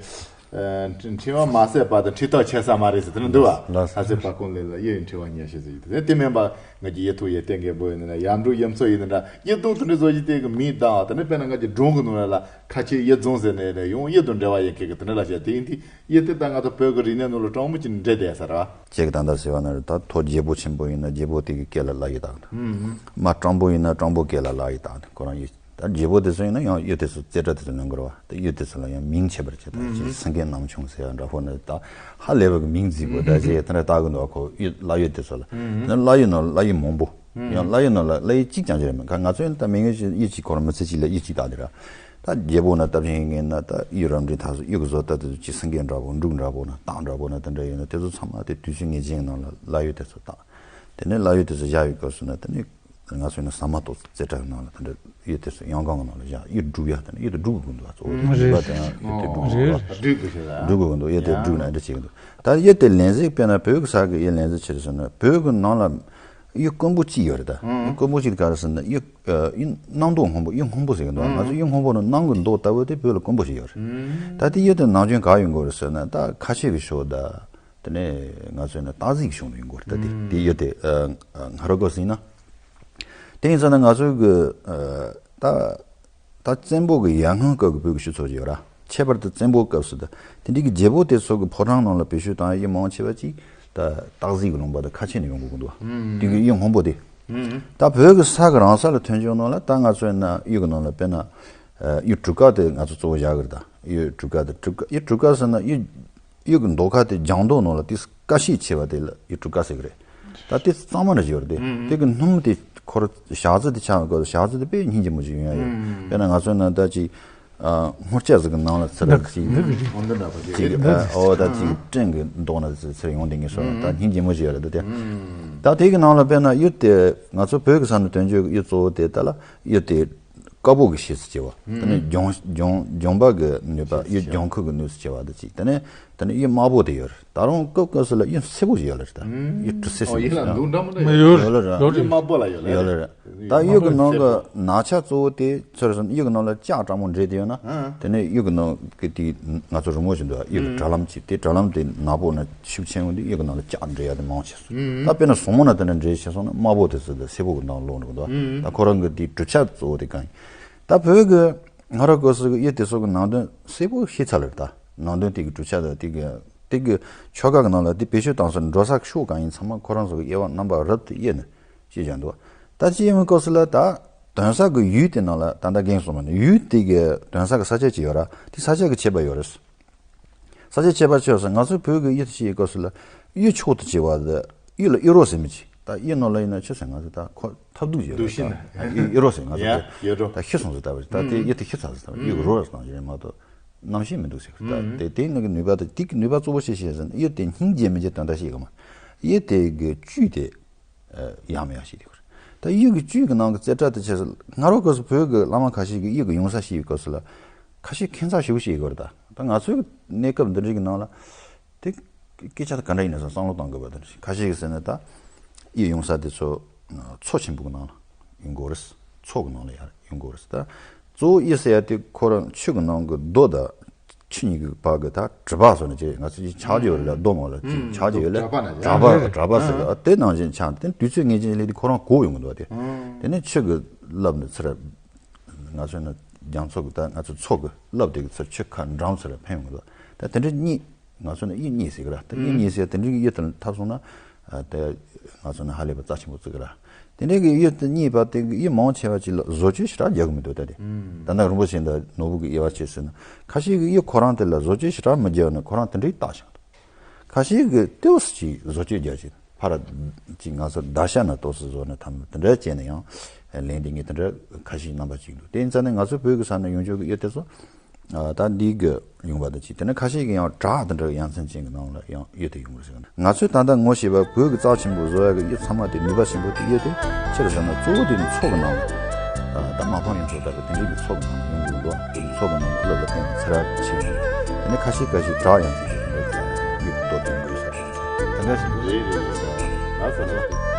ཨ། འཁྲི་བ་མ་ཟད་པ་དང་འཁྲི་ཐག་ཆད་ས་མ་རེད་ཟེར་དེ་འདྲ་འདུག་བ། ལགས་སོ། ལྷ་སའི་པར་ཁང་ལས་ལ་གཡུ་ཡི་འཁྲི་བ་ཉེར་བཞི་ཟེར་གྱི་འདུག་དེ་མིན་པ་ང་གི་གཡུ་ཐོག་ཡི་ལྟད་མཁན་པོ་ཡིན་ན་ཡར་འབྲོག་གཡུ་མཚོ་ཡིན་ན་འདྲ། གཡུ་དུང་དེ་འདྲ་བཟོ་གྱི་དེ་གི་མིང་བཏགས་བ། དེ་ནས་དཔེར་ན་ང་གི་སྒྲུང་གི་ནང་ལ་ཁ་ཆེ་གཡུ་རྫོང་ཟེར་ནས་ནས་ཡང་གཡུ་དང་འབྲེལ་བ་ཡོད་མཁན་གྱི་དེ་འདྲ་ལ་བཤད། དེ་ཡིན་དུས་གཡུ་དེ་ད་ང་ཚོ་བོད་ཀྱི་རིག་གནས་ནང་ལ་གྲངས་མང་ཅིག་འདྲེས་བསྡད་ས་རེད་བ། ཅེས་ད་ལྟ་ཟེར་བ་ན་ད་ཐོག་རྒྱལ་པོ་ཆེན་པོ་ཡིན་ན་རྒྱལ་པོ་དེ་གི་སྐེ་ལ་ལྷ་གཡུ་བཏགས་འདུག་མ་སྤྲང་པོ་ཡིན་ན་སྤྲང་པོ་སྐེ་ལ་ལྷ་གཡུ་བཏགས་འདུག་ཁོ་རང་གཡུ། ད་རྒྱལ་པོ་དེ་ཚོ་ཡིན་ན་ཡང་གཡུ་དེ་ཚོ་རྩེ་གྲ་དེ་ཚོ་ལེན་དགོས་རེད་བ། ད་གཡུ་དེ་ཚོ་ལ་ཡང་མིང་ཆད་པར་བྱེད། ད་ཅིག་སེང་གེ་ནམ་ཆུང་ཟེར་ཡ་འདྲ་པོ་ནི་ད་ཧ་ལས་པ་གི་མིང་བརྫིས་པོ་ད་ཅིག་དེ་འདྲ་བཏགས་གི་འདུག་ཁོ་གཡུ་ལྷ་གཡུ་དེ་ཚོ་ལ། ད་ལྷ་གཡུ་ནང་ལ་ལྷ་གཡུ་མང་པོ། ཡང་ལྷ་གཡུ་ནང་ལ་ལྷ་གཡུ་གཅིག་ཀྱང་ཅི་རེད་མིན། ང་ཚོ་ཡིན་ད་མི་ངན་ཞིག་གཡུ་གཅིག་ཁོ་རང་མི་ཚེ་གཅིག་ལ་གཡུ་གཅིག་བཏགས་དེ་ར། ད་རྒྱལ་པོ་ན་སྟབས་ཆེན་ངན་ན་ད་གཡུ་རབ་འབྲིང་ཐ་སོ་གཡུ་གི་བཟོ་ལྟ་དེ་ཚོ་ཅིག་སེང་གེ་འདྲ་པོ་འབྲུག་འདྲ་པོ་ན་སྟག་འདྲ་པོ་ན་དེ་འདྲ་ཡོད་ན་དེ་ཚོ་ཚང་མ་དེ་དུས་ཚོད་ངེས་ཅན་གྱི་ནང་ལ་ལྷ་གཡུ་དེ་ཚོ་བཏགས། དེ་ནས་ལྷ་གཡུ་དེ་ཚོ་བཞག་ཡོད་སྐབས་སུ་ན་དེ་ནས་ང་ཚོ་ཡིན་ན་ཟ་མ་ཏོག་ཙེ་རྩེ་གྲ་གི་ནང་ལ་དེ་འདྲ་གཡུ་དེ་ཚོ་གཡང་སྒམ་གི་ནང་ལ་བཞག་གཡུ་སྒྲུག་ཡ་དེ་ནས་གཡུ་དེ་སྒྲུག་དགོས་འདུག་ཚོ་བོད་ཀྱི་རིག་པ་དེ་ཡང་གཡུ་དེ་སྒྲུག་དགོས་འདུག་སྒྲུག་དགོས་འདུག་གཡུ་དེ་སྒྲུག་ན་འདྲ་བྱེད་ཀྱི་འདུག་ད་གཡུ་དེ་ལེན་ཟིག་དཔེར་ན་བོད་ཀྱི་ས་གི་གཡུ་ལེན་ཟིག་ཆེ་རེད་ཟེར་ན་བོད་ཀྱི་ནང་ལ་གཡུ་དཀོན་པོ་གཅིག་ཡོད་རེད། ད་གཡུ་དཀོན་པོ་གཅིག་ག་རེ་ཟེར་ན་གཡུ་གཡུ་གནམ་མདོག་སྔོན་པོ་གཡུ་སྔོན་པོ་ཟེར་གྱི་འདུག་ང་ཚོ་གཡུ་སྔོན་པོ་ནི་གནམ་གྱི་མདོག་ལྟ་བུ་དེ་བོད་ལ་དཀོན་པོ་ཞིག་ཡོད་རེད། ད་དེ་གཡུ་དེ་ནང་རྐྱེན་ག་ཡོང་དགོས་རེད་ཟེར་ན་ད་ཁ་ཆེ་གི་ཕྱོགས་ད། དེ་ནས་ང་ཚོས་ནི་སྟག་གཟིག་གི་ཕྱོགས་ནས་ཡོང་དགོས་རེད། ད་དེ་དེ་ཡོད་དེ་ང་རང་སྐབས་སུ་ཡིན་ན། དེ་ཡིན་ཙང་ན་ང་ཚོའི་གི་ད་ད་བཙན་པོ་གི་ཡར་སྔོན་སྐབས་ཀྱི་བོད་ཀྱི་སྤྱི་ཚོགས་ཅིག་ཡོད་ར། ཁྱད་པར་དུ་བཙན་པོའི་སྐབས་སུ་ད་དེ་འདྲའི་གི་རྒྱལ་པོ་དེ་ཚོ་གི་ཕོ་བྲང་ནང་ལ་བེད་སྤྱོད་བཏང་ཡ་མང་ཆེ་བ་ཅིག་ད་སྟག་གཟིག་གི་ལུང་པ་དང་ཁ་ཆེ་ནས་ཡོང་དགོས་ཀྱི་འདུག་བ། དེ་གི་གཡུ་སྔོན་པོ་དེ། ད་བོད་ཀྱི་ས་གི་རང་ས་ལ་ཐོན་ཆོག་ནང་ལ་ད་ང་ཚོའི་ན་གཡུ་གི་ནང་ལ་དཔེར་ན་གཡུ་གྲུ་ཁ་དེ་ང་ཚོ་གཙོ་བོ་བཞག་གི་རེད། ད་གཡུ་གྲུ་ཁ་དེ་གྲུ་ཁ་གཡུ་གྲུ་ཁ་ཟེར་ན་གཡུ། གཡུ་གི་མདོ་ཁ་དེ་ལྗང་མདོག་ནང་ལ་དེ་ཀ་ཤས་ཆེ་བ་དེ་ལ་གཡུ་གྲུ་ཁ་ཟེར་གི་རེད། ད་དེ་གཙང་མ་འདྲ་ཞིག་ཡོད་རེད་དེ། དེ་གི་སྣུམ་དེ་ཁོ་ར་ཞག་རྩི་དེ་ཆགས་ཡོད་སྐབས་ཞག་རྩི་དེ་དཔེ་སྙིང་རྗེ་མོ་ཞིག་ཡོང་ཡ་ཡོད། དཔེར་ན་ང་ཚོ་ནང་ད་ཅིག་སྔོ་སྐྱ་ཟིག་གི་ནང་ལ་ཚུར་ཅིག་ཅིག་ཨོ་ད་ཅིག་སྤྲིན་གི་མདོག་ན་ཚུར་ཡོང་དེ་ངེས་སོ། ད་སྙིང་རྗེ་མོ་ཞིག་ཡོད་རེད་དེ། ད་དེ་གི་ནང་ལ་དཔེར་ན་གཡུ་དེ་ང་ཚོ་བོད་ཀྱི་ས་ནས་ཐོན་རྒྱུ་གི་གཡུ་གཙོ་བོ་དེ་ད་ལ་གཡུ་དེ། དཀར་པོ་གི་ཤེས་སུ་བྱེད་པ། དེ་ནས་ལྗང་ལྗང་ལྗང་པ་གི་ནུས་པ་གཡུ་ལྗང་ཁུ་གི་ནུས་སུ་བྱེད་པ་དེ་གཅིག་དེ་ནས་དེ་ནས་གཡུ་དམར་པོ་དེ་ཡོད་རེད། ད་རུང་སྐབས་སྐབས་སུ་ལ་གཡུ་སེར་པོ་ཞིག་ཡོད་རེད། ད་གཡུ་གྲི་སེར་སེར་ཞིག་ཡོད་རེད། ད་ཡོད་རེད། ཡོད་རེད། གཡུ་དམར་པོ་ལ་ཡོད་རེད། ཡོད་རེད། ད་གཡུ་གི་ནང་གི་ན་ཆ་གཙོ་བོ་དེ་ཚོར་སོང་། གཡུ་གི་ནང་ལ་ལྕགས་སྲབ་མོ་འདྲེས་དེ་ཡོད་ན་དེ་ནས་གཡུ་གི་ནང་གི་དེ་ང་ཚོ་རི་མོ་ཞིག་འདུག་གཡུ་གི་དྲ་ལམ་གཅིག་དེ་དྲ་ལམ་དེ་ནག་པོ་ན་ཤུགས་ཆེན་པོ་འདི་གཡུ་གི་ནང་ལ་ལྕགས་འདྲེས་ཡ་དེ་མང་ཆེ་སོང་། ད་དཔེར་ན་ཟོག་མོ་ན་དེ་འདྲ་འདྲེས་ཆེ་སོང་ན་དམར་པོ་དེ་ཚོ་དེ་སེར་པོ་གི་ནང་ལོག་འགྲོ་གི་འདུག་ད་ཁོ་རང་གི་དེའི་གྲུབ་ཆ་གཙོ་བོ་དེ་གང་ཡིན། ད་བོད་ཀྱི་ང་རང་སྐབས་སུ་གི་གཡུ་དེ་ཚོ་གི་ནང་དོན་གསལ་པོ་ཤེས་ཚར་ལེ་རེད། ད་ནང་དོན་དེ་གི་གྲུབ་ཆ་དང་དེ་གི་དེ་གི་ཆོ་ག་གི་ནང་ལ་དེ་བེད་སྤྱོད་བཏང་སོང་འགྲོ་ས་ཕྱོགས་གང་ཡིན་ཚང་མ་ཁོ་རང་ཚོ་གི་དབྱེ་བ་རྣམ་པ་རབ་ཏུ་དབྱེ་ནས་ཤེས་བཞག་འདུག་ད་ཅི་ཡིན་མིན་སྐབས་སུ་ལ་ད་དོན་ས་གི་ཡུལ་དེ་ནང་ལ་ད་ལྟ་རྒན་གསུངས་པ་ནི་ཡུལ་དེ་གི་དོན་ས་གི་ས་ཆ་ཅིག་ཡོད་ར། དེ་ས་ཆ་གི་ཁྱད་པར་ཡོད་རེད། ས་ཆ་ཁྱད་པར་ཆེ་བ་ཟེར་ང་ཚོའི་བོད་ཀྱི་གཡུ་དེ་ཤེས་ཡོད་སྐབས་སུ་ལ་གཡུ་མཆོག་ཏུ་གྱུར་པ་དེ་གཡུ་ལ་གཡུ་རོ་ཟེར་མི་ཅིག་ད་གཡུ་ནང་ལ་ཡིན་ན་ཆི་ཟེར་ང་ཚོ་ད་ཁོ་ཐབས་སྡུག་ཡོད་རེད། ད་གཡུ་རོ་ཟེར་ང་ཚོ་ད་ཤི་སོང་ཟེར་ལྟ་བུ་ད་དེ་གཡུ་དེ་ཤི་ཚར་ཟེར་ལྟ་བུ་གཡུ་གི་རོ་ལ་སོང་ཞེས་མ་གཏོགས་རྣམ་ཤེས་མི་འདུག་ཟེར། ད་དེ་དེ་ནི་གི་ནུས་པ་དང་དེ་གི་ནུས་པ་གཙོ་བོ་ཤེས་ཤེས་ཟེར་ན་གཡུ་དེ་སྙིང་རྗེ་མི་རྗེ་དོན་དག་ཤེས་གི་མ། གཡུ་དེ་གི་བཅུད་དེ་ཡང་མི་ཡང་ཞིག་དེ་ཁོ་རེད། ད་གཡུ་གི་བཅུད་ཀྱི་ནང་གི་རྩེ་གྲ་དེ་ཆེ་ས་སྔ་རོལ་སྐབས་སུ་བོད་ཀྱི་བླ་མ་ཁ་ཤས་ཀྱིས་གཡུ་གི་ཡོང་ས་ཤེས་པའི་སྐབས་སུ་ལ་ཁ་ཤས་ཁྱད་མཚར་ཞེ་པོ་ཞིག་ཡོད་རེད། ད་ད་ང་ཚོའི་གནས་སྐབས་འདི་འདྲའི་གི་ནང་ལ་དེ་སྐད་ཆ་དེ་ག་འདྲ་ཡིན་ན་བསམ་བློ་གཏོང་དགོས་པ་དེ་འདྲ་ཞིག་ཁ་ཤས་ཀྱིས་ཟེར་ན་ད་གཡུ་ཡོང་ས་དེ་ཚོ་མཚོ་ཆེན་པོ་གི་ནང་ལ་ཡོང་གི་ཡོད་རེད། མཚོ་གི་ནང་ལ་ཡར་ཡོང་གི་ཡོད་རེད། ད་གཙོ་བོ་གཡུ་ཟེར་ཡ་དེ་ཁོ་རང་ཆུ་གི་ནང་གི་རྡོ་དང་ཆུ་གཉིས་ཀྱི་བར་གྱི་ད་གྲུ་པ་སོགས་ནས་ཅིག་ང་ཚོ་ཅིག་ཆགས་ཀྱི་ཡོད་རེད་ལ། རྡོ་མོ་ལ་ཅིག་ཆགས་ཀྱི་ཡོད་ལ། གྲྭ་པ་ན་གྲྭ་པ་ཨ་གྲྭ་པ་ཟེར་གི་ཨ་དེ་ནང་བཞིན་ཆགས་དེ་དུས་ཚོད་ངེས་ཅན་སླེབས་དུས་ཁོ་རང་གོག་ཡོང་གི་འདུག་བ། དེ་དེ་ནས་ཆུ་གི་རླབས་ནས་ཚུར་ང་ཚོ་ནི་རྒྱ་མཚོ་གི་ད་ང་ཚོ་མཚོ་གི་རླབས་དེ་གི་ཚུར་ཆུ་ཁ་འགྲམ་ཚུར་འཕེན་ཡོང་གི་འདུག་ད་དེ་འདྲ་གཉིས། ང་ཚོ་ནི་གཡུ་གཉིས་ཟེར་གི་ར། དེ་གཡུ་གཉིས་ཟེར་དེ་འདྲའི་གི་གཡུ་དེ་འཐབ་སོང་ན་ཨ་དེ་ང་ཚོ་ནི་ཧ་ལས་པ་རྩ་ཆེན་པོ་བརྩི་གི་ར། དེ་འདྲའི་གི་གཡུ་དེ་གཉིས་པ་དེ་གི་གཡུ་མང་ཆེ་བ་ཅིག་ལ་བཟོ་བཅོས་ཞེ་དྲག་རྒྱག་གི་མི་འདུག་ད་དེ་ད་ནི་རིན་པོ་ཆེ་འདི་ནོར་བུ་གི་དབྱེ་བ་ཕྱེ་ཟེར་ན་ཁ་ཤས་ཀྱི་གཡུ་ཁོ་རང་དེ་ལ་བཟོ་བཅོས་ཞེ་དྲག་མི་རྒྱག་ནི་ཁོ་རང་དེ་འདྲའི་རྟགས་ཤིག་འདུག་ཁ་ཤས་ཀྱི་ལྟེ་བ་སུ་ཅིག་བཟོ་བཅོས་རྒྱག་ཅིག་ཕར་ཅིག་ང་ཚོ་བརྡར་ཤ་ན་ལྟོས་སུ་བཟོ་ནི་ཐམ་དེ་འདྲ་བྱས་ནས་ཡང་ལེན་དེ་ངས་དེ་འདྲ་ཁ་ཤས་རྣམ་པ་ཅིག་འདུག་དེ་ཡིན་ཙང་ནི་ང་ཚོ་བོད་ཀྱི་ས་ན་ཡོང་ཆོག་གི་གཡུ་དེ་ཚོ། ཨ་ད་འདི་གི་ཡོང་བ་དང་ཅིག་དེ་ནས་ཁ་ཤས་ཀྱིས་ཡང་བྲག་དང་འདྲ་བའི་ཡ་མཚན་ཅན་གྱི་ནང་ལ་ཡང་གཡུ་དེ་ཡོང་གི་རེད་ཟེར་གི་ན། ང་ཚོས་ད་ལྟ་ངོ་ཤེས་པ་བོད་ཀྱི་རྩ་ཆེན་པོ་བཟོ་ཡག་གི་གཡུ་ཚང་མ་དེ་ནུས་པ་ཆེན་པོ་དེ་གཡུ་དེ་ཆི་རེད་ཟེར་ན་གཙོ་བོ་དེ་ནི་མཚོ་གི་ནང་ལ་ད་མ་ཕམ་ཡོངས་རྫོགས་ལྟ་བུ་དེ་འདྲའི་གི་མཚོ་གི་ནང་ལ་ཡོང་གི་འདུག་མཚོ་གི་ནང་ལ་བློ་ལ་ཕན་ཚེ་རབས་ཆེ་གི། དེ་ནས་ཁ་ཤས་ཁ་ཤས་བྲག་ཡ་མཚན་ཅན་གྱི་ནང་ལ་གཡུ་གཏོར་དེ་དགོས་ཟེར་གི་ད་འདྲ་ཞིག་རེད་རེད་རེད་ཟེར་ང་ཟེར་ན།